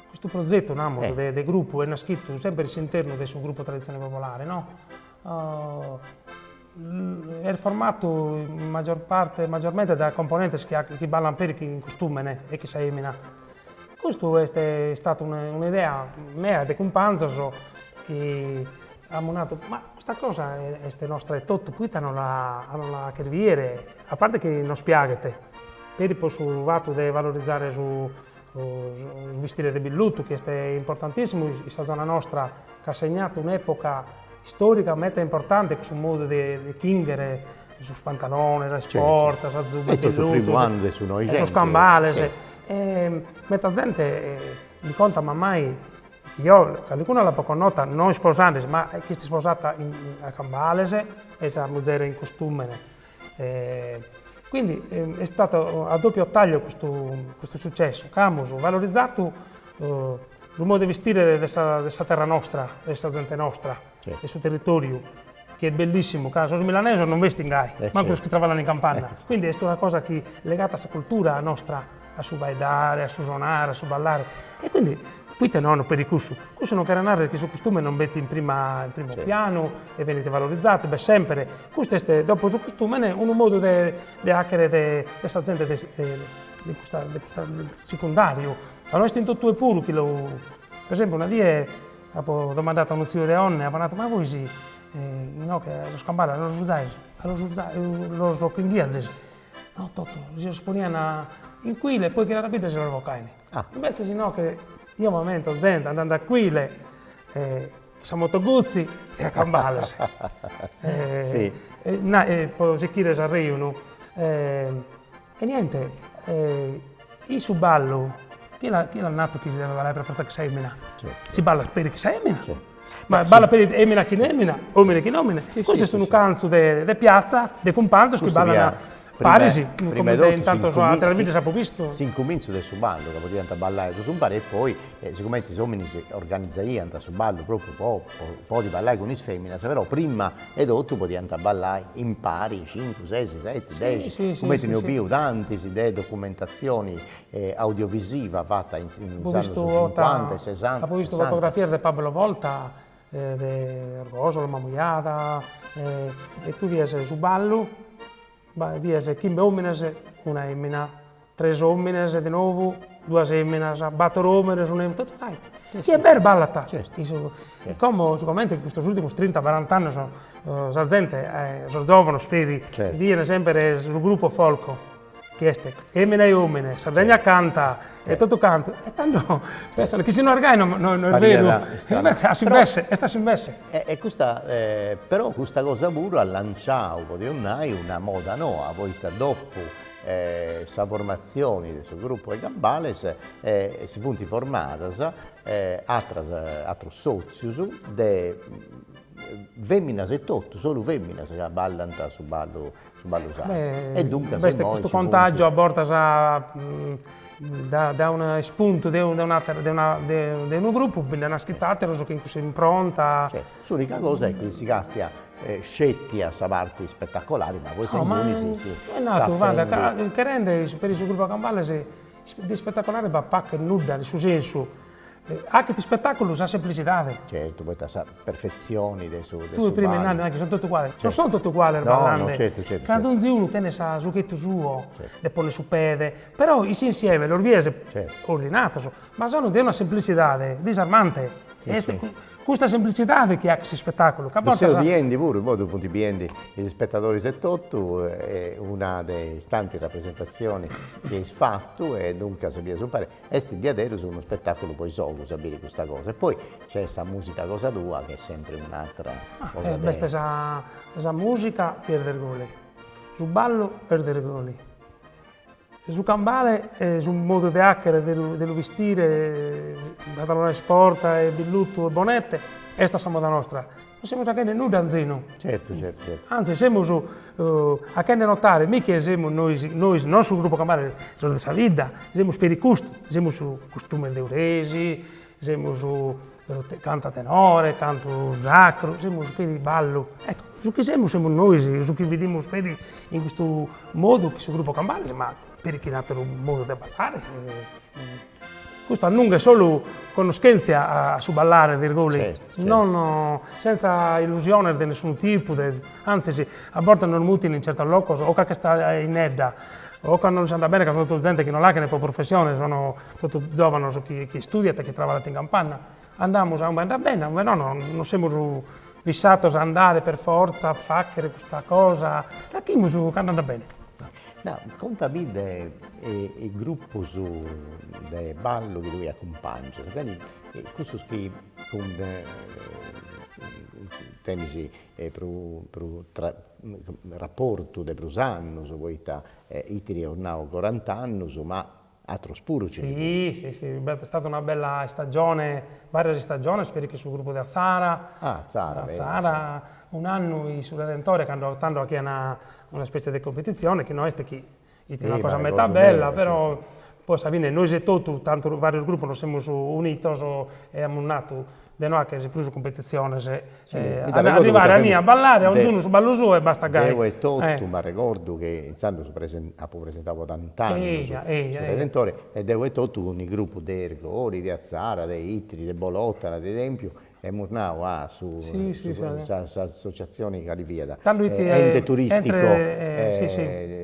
custu prozetu, namus, de de grupu est naschidu semper in s'internu de su grupu Tradizione Popolare, no Est formatu in maggior parte, maggiormente dae componentes chi chi ballan peri in costumene e chin sa emina. Custu est istatu un'idea mea e de cumpanzos chi amus nadu, ma custa cosa est nostra e totu, poita non la a non la 'acher biere, a parte chi nos piaghet, peri po su fatu de valorizare su su bistire de billutu chi est importantissimu in sa zona nostra, ca at segnatu un'epoca Istorica meda importante cun su modu de chinghere sos pantalones, sa isporta, sa zuba 'e vellutu, sos cambales. E meda zente mi contat mammai, eo calicuna l'apo connota no isposandesi, ma chi est isposata a cambales e sa muzere in costumene. Quindi est stato a doppio taglio custu custu successu, ca amus valorizadu su modu de vestire de sa de sa terra nostra, de sa zente nostra, de su territoriu, chi est bellissimu, ca sos milanesos non bestin gai, mancu sos chi traballan in campanna, quindi est una cosa chi legata a sa cultura nostra, a su faeddare, a su sonare, a su ballare, e quindi poite nono peri cussu, cussu non cheret narrer chi su costume non benit in prima in primu pianu e benit valorizadu, b'est sempre, custu est dopo su costumene unu modu de de 'achere de de sa zente de de custa de custa secundariu, ma no est in totue puru chi lu, per esempiu una die apo domandadu a unu tziu de Onne, apo nadu, ma vois inoghe sos cambales los usais, los usais los chinghiazis No totu, si los ponian in cuile e poi chie l'at bida si los bocain. Ah. Imbetzes inoghe io m'ammento zente andende a cuile chin sa Moto Guzzi e a cambales. Sì. E po sichire s'arrejonu e niente in su ballu chie l'at natu chi si devet ballare pro fortza chin sa 'emina? Si ballat peri chin sa 'emina. Ma ballat peri 'emina chin 'emina, omine chin omine. Custu est unu cantzu de piatza, de cumpanzos chi ballan paris, comente in tantos ateras biddas apo bistu. S'incumintzu de su ballu, ca podiant ballai totus umpari e poi, sigumenti is ominis organizaiant su ballu propriu po podi ballai cun is feminas, però prima 'e totu podiant ballai impari, cincu, ses, seti, dexi, cumenti nd'eus biu tantis de documentazioni audiovisiva fata in is annus cincuanta e sessanta. Apo bistu fotografias de Pablo Volta, de Orgosolo, Mamujada, e tue bies su ballu, bies chimbe omines, una 'emina, tres omines de nou, duas 'eminas, bator omines, una 'emina, totu gai. Chie b'est ballat. Como sigomente in custos urtimos trinta barant'annos sa zente, sos giovanos peri, bien sempre su gruppo folk chi est emina e omine, Sardegna canta e totu cantu, e tando pensant chi si no est gai no no est beru, invece a s'imbesse, est a s'imbesse. E custa però custa cosa puru at lanciau, podeus nai, una moda noa, poita dopu sa formatzioni de su gruppu 'e Cambales si funt formadas atras atrus sotzius de feminas etotu, solu feminas ca ballant su ballu su ballu sardu. E duncas B'est custu contàgiu a bortas da unu ispuntu de un'atera de una de unu grupu bi nde naschint àteros chin cussa impronta. S'unica cosa est chi si càstiat sceti a sa parti spetacolari, ma poita inguni si si Est natu, guarda, ca cherende peri su grupu a cambales de ispetacolare b'at pagu e nudda, in su sensu Achet ispetaculu sa semplicidade. Certu, poita sa perfetzioni de su de Tue prima nande chi sunt totu uguales, non sunt totu uguales ballande. No, no, certu, certu. Ca donzi unu tenet sa su ghetu suo de ponner su pede, però in s'insieme los bies ordinados, ma sono de una semplicidade disarmante. Est custa semplicidade chi achet s'ispetaculu, ca a bortas. Ddu seus biendi puru, immoi ddu funt biendi is spetadoris etotu, una de is tanti rapresentatzionis chi eis fatu e duncas bieus umpari Est diaderus unu spetaculu po is ogus a biri custa cosa e poi nc'est sa musica cosa tua chi est sempri un'atra cosa de. B'est sa sa musica chi est de Irgoli, su ballu est de Irgoli, su cambale su modu de 'achere de lu de lu bistire, pantalone sporta e billutu e bonette est a sa moda nostra Non semus achende nudda anzenu. Certu, certu, certu. Anzi, semus achende notare, mi chi semus nois, nois, non su gruppo cambales, sos de sa bidda, semus peri custu, semus su costume de Uresi, semus cantu a tenore, cantu sacru, semus peri ballu, ecco, su chi semus semus nois, su chi bidimus peri in custu modu chi su gruppo cambales, ma peri chin atteru modu de ballare Custu annunghet solu connoschentzia a su ballare de Irgoli, non sentza illusiones de nessunu tipu, de antzis a bortas nos mutin in certos locos o ca ch'est innedda o ca non lis andat bene ca sono totu zente chi non l'achene po professione, sono totu zovanos chi chi istudiant e chi traballant in campanna, andamus a ue andat bene, a ue no non semus fissados a andare per fortza a fachere custa cosa, l'achimus cando andat bene. No, contamì de is grupus de ballu chi tui acumpangias, cali cussus chi cun tenis prus prus raportu de prus annus, poita Itiri eus nau corant'annus, ma. Atrus puru ci ndi funt. Si, si, si, b'est stada una bella istagione, varias istagiones peri chi su gruppu de Atzara. Ah, Atzara, beru. Atzara, un'annu in su Redentore, cando tando 'aghian una specie de competizione, chi no est chi 'it una cosa meta bella, però poi a sa fine nois etotu, tantu varios gruppos nos semus unitos e amus natu de no 'agher prus cumpetitziones, arrivare a inie a ballare, onzunu su ballu suo e basta gai. Deu etotu m'arregordu che intzandus apu presentau po tant'annus su Redentore e deu etotu cun is grupus de Irgoli, de Atzara, de Itri, de Bolotana, de Tèmpiu, emus nau a su s'associatzioni cali fiat, ente turistico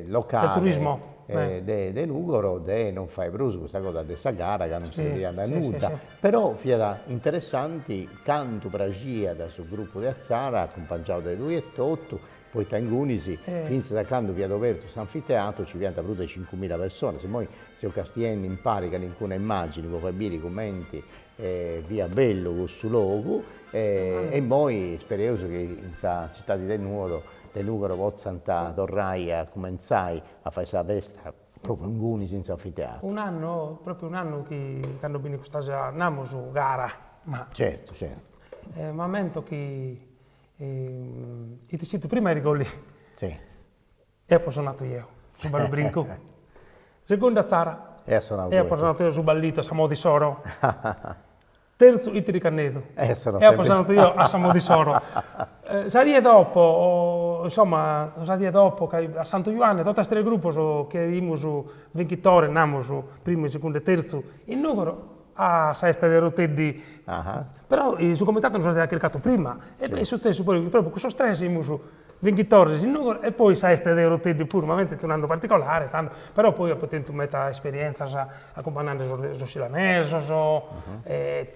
locale de Nùgoro de non fai prus custa cosa de sa gara ca non serbiat a nudda Però fiat interessanti cantu praxiat su grupu de Atzara, acumpangiau de tui etotu, poita ingunis, fintzas a candu fiat obertu s'anfiteatru, nci fiant prus de cincumila personas. Immoi seus castiendi impari calincuna immagini po fai biri cumenti fiat bellu cussu logu e immoi spereus chi in sa citadi de Nuoro de Nugoro potzant torrai a cumentzai a fai sa festa Propriu ingunis in s'anfiteatru. Un'annu, propriu un'annu chi cando b'in custas, namus, gara, ma. Certu, certu. M'ammento chi it issitu prima Irgoli. Si. E apo sonatu jeo, su ballu brincu. Segundu Atzara. E as sonadu tue. E apo sonatu jeo su ballitu a sa moda issoro. Terzu Itiri Cannedu. E apo sonadu jeo a sa moda issoro. Sa die dopo, insomma, sa die dopo, ca a Santu Juanne, totas tres grupos chi aimus binchitores, namus, primu, segundu e terzu, in Nugoro, a sa 'esta de Oroteddi. Però su comitadu nos aiat chircadu prima, e est sutzessu poi chi propriu cussos tres imus Binchitores in Nugoro e poi sa 'esta de Oroteddi puru, m'ammento fit un'annu particolare tando, però poi apo tentu meta esperienzas acumpanzende sos sos silanesos e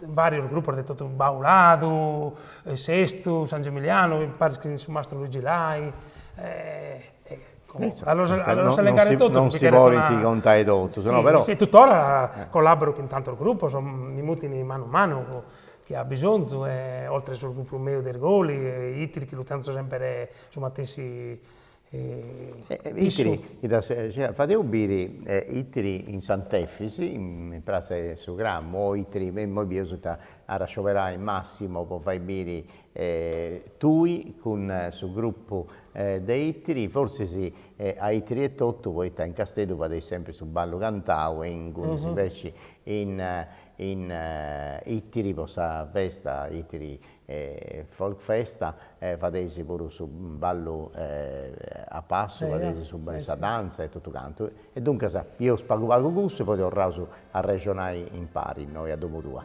varios grupos de totu Bauladu, Sestu, San Gemiliano, paris chin su mastru Luigi Lai e a los a los elencare totus non si podint contai totus, no però. Si, tuttora collaboro chin tantos grupos, mi mutin manu manu chi at bisonzu e oltre su gruppu meu de Irgoli e Itiri chi lu tenzo sempre su matessi Itiri, fadeus biri Itiri in Sant'Efis, in pratza 'e su Cramu, o Itiri, immoi bieus ita at a scioberai Massimo po fai biri tui cun su gruppu de Itiri, fortzis a Itiri etotu, poita in Casteddu fadeis sempri su ballu cantau e ingunis inveci in In Itiri po sa festa Itiri Folk Festa fadeis puru su ballu a passu, fadeis su sa danza e totu cantu. E duncas bieus pagu pagu cussu e poi torraus a arrexonai impari innoi a domu tua.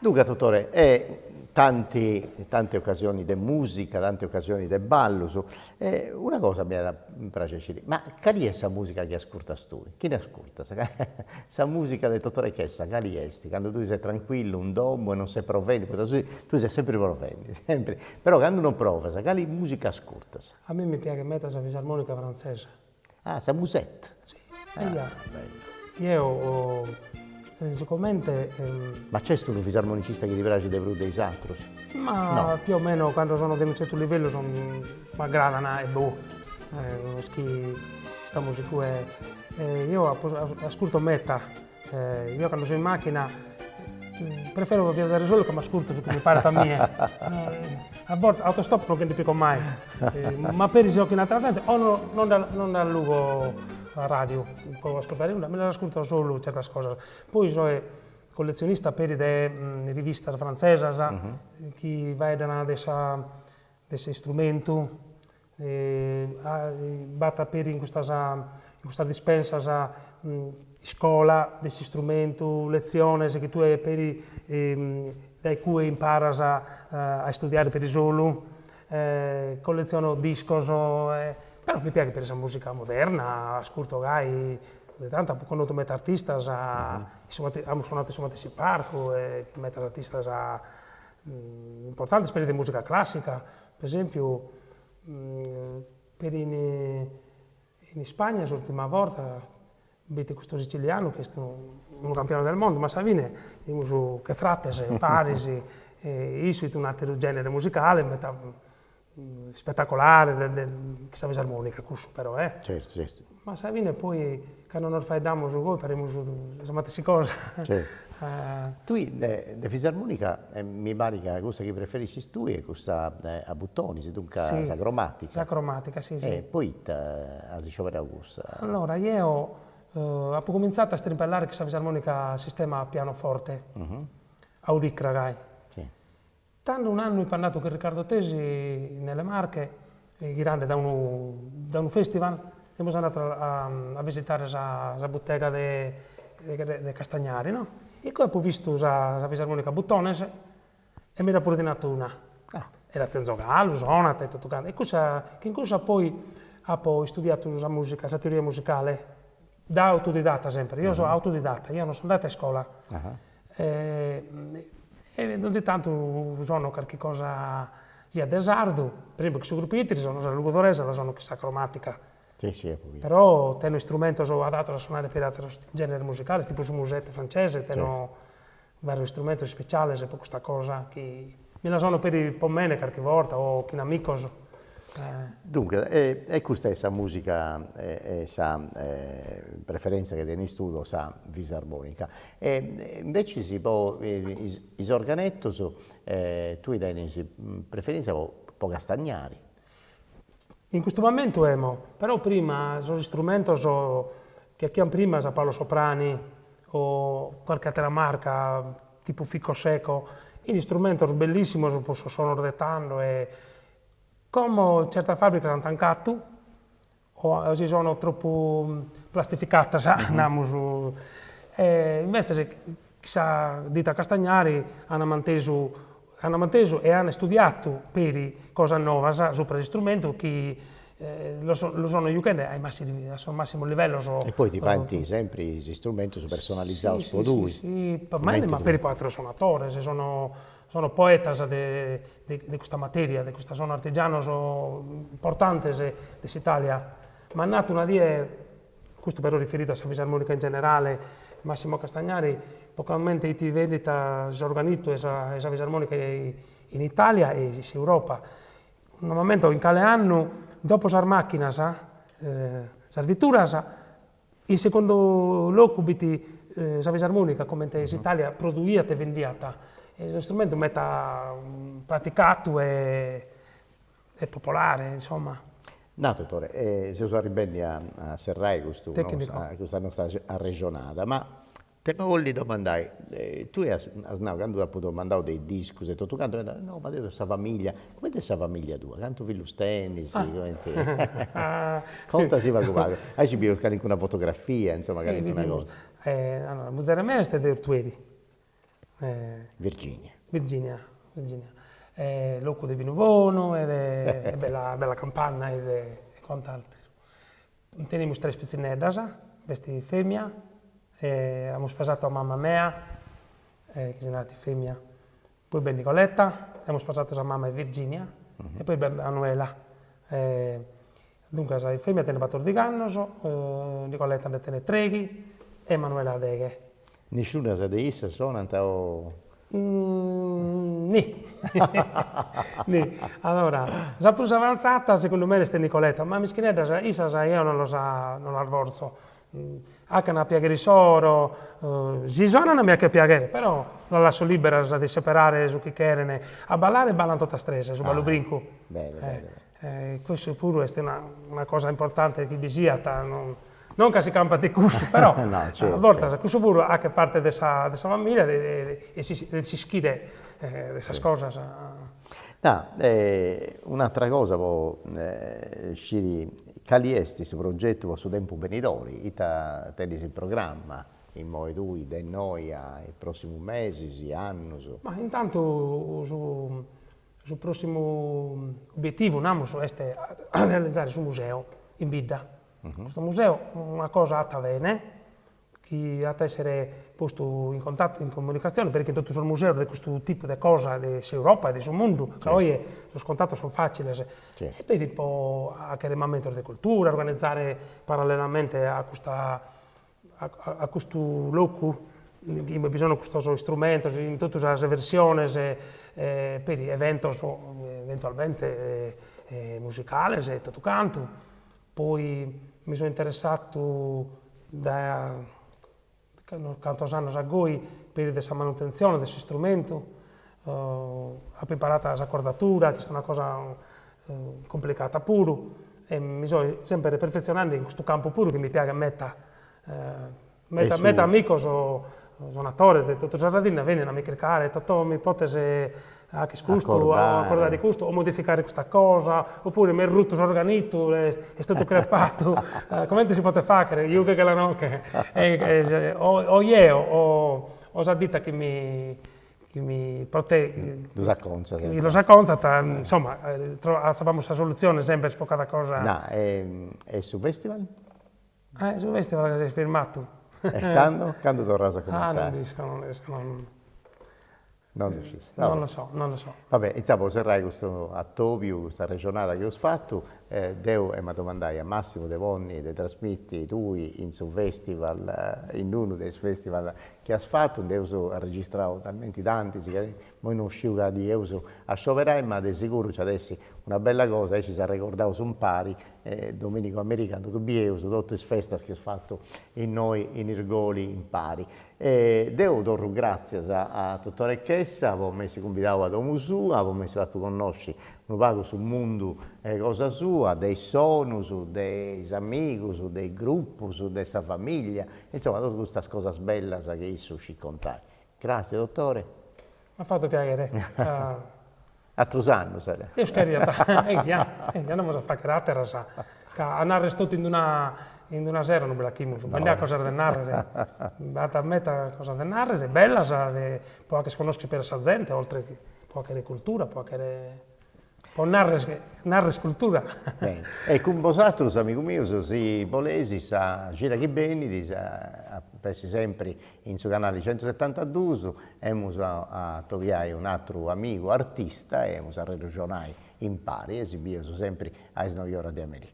Duncas Totore, e tanti tanti ocasionis de musica, tanti ocasionis de ballus, e una cosa m'iat a praxi a sciri, ma cali est sa musica chi ascurtas tui? Chini ascurtas? Sa musica de Totore Chessa cali est? Candu tui ses tranquillu in domu e non ses provendi, poita tui tui ses sempri provendi, sempri, però candu non provas, cali musica ascurtas? A mei mi piaghet meda sa fisarmonica frantzesa. Ah, sa musette? Si, eia. Jeo, sigomente. Ma nc'est unu fisarmonicista chi ti praxit de prus de is atrus? Ma più o meno cando sono de unu certu livellu son m'agradan e boh, chi istamus incue. Jeo apo ascurto meta Jeo cando so in macchina prefero viagiare solu ca m'ascurto su chi mi paret a mie. A bortas autostop non che ndi pigo mai, ma peri si so chin atera zente o no non dda non dd'allugo sa radiu po ascurtare nudda, mi ddas ascurto solu certas cosas. Poi soe collezionista peri de rivistas frantzesas chi faeddan de sa de s'istrumentu, b'at peri in custas in custas dispensas iscola de s'istrumentu, letziones chi tue peri dae cue imparas a istudiare peri solu, colletziono discos, però mi piaghet peri sa musica moderna, ascurto gai, tantu apo connotu meda artistas, amus sonadu in su matessi parcu e medas artistas importantes peri de musica classica, per esempiu peri in in Ispagna s'urtima borta b'est custu sicilianu chi est unu campione del mondo, ma a sa fine fimus che frates paris, e issu fit un'ateru genere musicale meda spettacolare de chin sa fisarmonica cussu però eh. Certu certu. Ma a sa fine poi cando nos faeddamus goi parimus sa matessi cosa. Certu. Tui de fisarmonica mi parit ca cussa chi preferiscis tui est cussa a butonis, duncas sa cromatica. Sa cromatica, si si. E poita as scioberau cussa? Allora jeo apo cumintzadu a strimpellare chin sa fisarmonica a sistema pianoforte, a oricra gai. Si. Tando un'annu apo andadu chin Riccardo Tesi nelle Marche, ghirande da unu da unu festival, semus andados a a visitare sa sa butega de de Castagnari no, e cue apo bistu sa sa fisarmonica a butones e mi nd'apo ordinatu una. E la tenzo galu, sonat e totu cantu, e cussa, chin cussa poi apo istudiatu sa musica, sa teoria musicale, da autodidatta sempre, io so autodidatta, io non so andatu a iscola E donzi tantu sono carchi cosa siat de sardu, per esempiu chin su gruppu Itiri sono sa logudoresa la sono chin sa cromatica. Si si apo bidu. Però tenno istrumentos adatos a sonare peri ateros generes musicales, tipu su musette francese, tenno varios istrumentos ispeciales po custa cosa chi mi la sono peri po mene carchi borta o chin amicos. Duncas, e custa est sa musica e sa preferenza chi tenis tui po sa fisarmonica. E imbecis po is organettus tui tenis preferenza po Castagnari. In custu momentu emo, però prima sos istrumentos chi 'achian prima sa Paolo Soprani o carchi atera marca tipu Fico Seco, fin istrumentos bellissimos po sos sonos de tando e Como certas fàbricas ant tancatu o si sono tropu plastificatas, namus, e imbetzes chin sa ditta Castagnari an mantesu an mantesu e an istudiatu peri cosas novas supra s'istrumentu chi lu sono juchende ai massimi a sos massimos livellos. E poi ti faint sempri is istrumentus personalizaus po tui. Si si po mene ma peri po ateros sonatores, sono Sono poetas de de custa materia, de custa, sono artigianos importantes de s'Italia. M'at natu una die, custu però riferidu a sa fisarmonica in generale, Massimo Castagnari, po comente 'it bendita s'organittu e sa e sa fisarmonica in Italia e in s'Europa. Non m'ammento in cale annu, dopo sas macchinas, sas vituras, In segundu locu b'it sa fisarmonica, comente s'Italia produiat e vendiat, est unu istrumentu meta praticatu e popolare, insomma. Nau Totore, seus arribendi a serrai custu custa nostra arrexonada, ma T'apu a bolli domandai, tui as nau, candu t'apu domandau de is discus e totu cantu, no ma deu sa familia, cumenti est sa familia tua, cantu fillus tenis, cumenti Contasi pagu pagu, aici bieus calincuna fotografia, insoma calincuna cosa. Allora, muzere mea est de Ortueri. Virginia. Virginia, Virginia. Locu de binu bonu e de bella bella campanna e de quant'altro. Tenimus tres pitzinneddas, b'est femia, amus pesatu a mama mea, chi si narat Femia, poi b'est Nicoletta, amus pesatu sa mama 'e Virginia, e poi b'est Manuela. Duncas Femia tenet batordig'annos, Nicoletta nde tenet treghi e Manuela deghe. Nisciunas de issas sonant o Ni. Ni. Allora, sa prus avantzata segundu mene est Nicoletta, ma mischineddas issas eo non los non las fortzo. Acan a piaghere issoro, si sonan mi achet piaghere, però las lasso liberas de seperare su chi cheren. A ballare ballan totas tres, su ballu brincu. Bene, bene, bene. Cussu puru est una una cosa importante chi bi siat, non ca si campat de cussu, però a bortas cussu puru achet parte de sa de sa familia e de s'ischire de sas cosas. No, un'atra cosa po sciri cali est su progetu po su tempus benidori, ita tenis in programma immoi tui de innoi a is prossimus mesis, annus? Ma intantu su su prossimu obietivu, namus, est a realizare su museu in bidda Custu museu, una cosa 'atta bene, chi at a essere postu in contattu, in comunicatzione, peri chin totu sos museos de custu tipu de cosa de s'Europa e de su mundu, ca oje sos contattos sun faciles, e peri po achere mamentos de cultura, organizare parallelamente a custa a custu locu inue bi sono custos istrumentos in totu sas versiones, peri eventos eventualmente musicales e totu cantu Poi mi so interessatu dae unos cantos annos a goi peri de sa manutentzione de s'istrumentu, apo imparatu s'acordatura, chi est una cosa cumplicata puru, e mi so semper perfetzionende in custu campu puru chi mi piaghet meta, meta meta amicos sonatores de totu sa Sardinna benint a mi chircare, Totò mi potes acher custu, o acordare custu, o modificare custa cosa, oppure m'est ruttu s'organittu, est totu crepatu, comente si potet fagher, giughechela inoghe, o jeo o sa ditta chi mi chi mi prote Los acontzat. Chi los acontzat, insomma, atzapamus sa solutzione semper po cada cosa. No, e su festival? Su festival s'est firmatu. E tando? Cando torraus a cumentzai? Ah, non dd'isco, non dd'isco, non. Non ddu scis. Non lo so, non lo so. Va bè, intzà po serrai custu atobiu, custa arrexonada chi eus fatu, deu emu a domandai a Massimu de ponni, de trasmiti tui in su festival, in unu de is festival chi as fatu, nd'eus arregistrau talmenti tantis ca immoi non sciu cali eus a scioberai, ma de siguru nci at essi una bella cosa, aici s'arregordaus impari Dominigu a merì candu ddu bieus totu is festas chi eus fatu innoi in Irgoli impari. E deu torru gràtzias a Totore Chessa po m'essi cumbidau a domu sua, po m'essi fatu connosci unu pagu su mundu cosa sua, de is sonus, de is amigus, de is grupus, de sa familia, insoma totu custas cosas bellas chi issu scit contai. Gràtzias Totore. M'at fatu piaghere. Atrus annus. Deus cheriat, eia, eia, nd'amus a fagher ateras, ca a narrer totu in una in una sera non bi l'achimus, bi nd'at cosas de narrer, b'at meta cosas de narrer, bellas, de po acher connoscher peri a sa zente, oltre chi po achere cultura, po achere po narrer narrer cultura. Beni, e cun bosatrus, amigus mius, si boleis, sa cida chi benit, at essi sempri In su canali centusetantadus emus a atobiai un'atru amigu artista e emus a arrexonai impari e si bieus sempri a is noioras de a merì.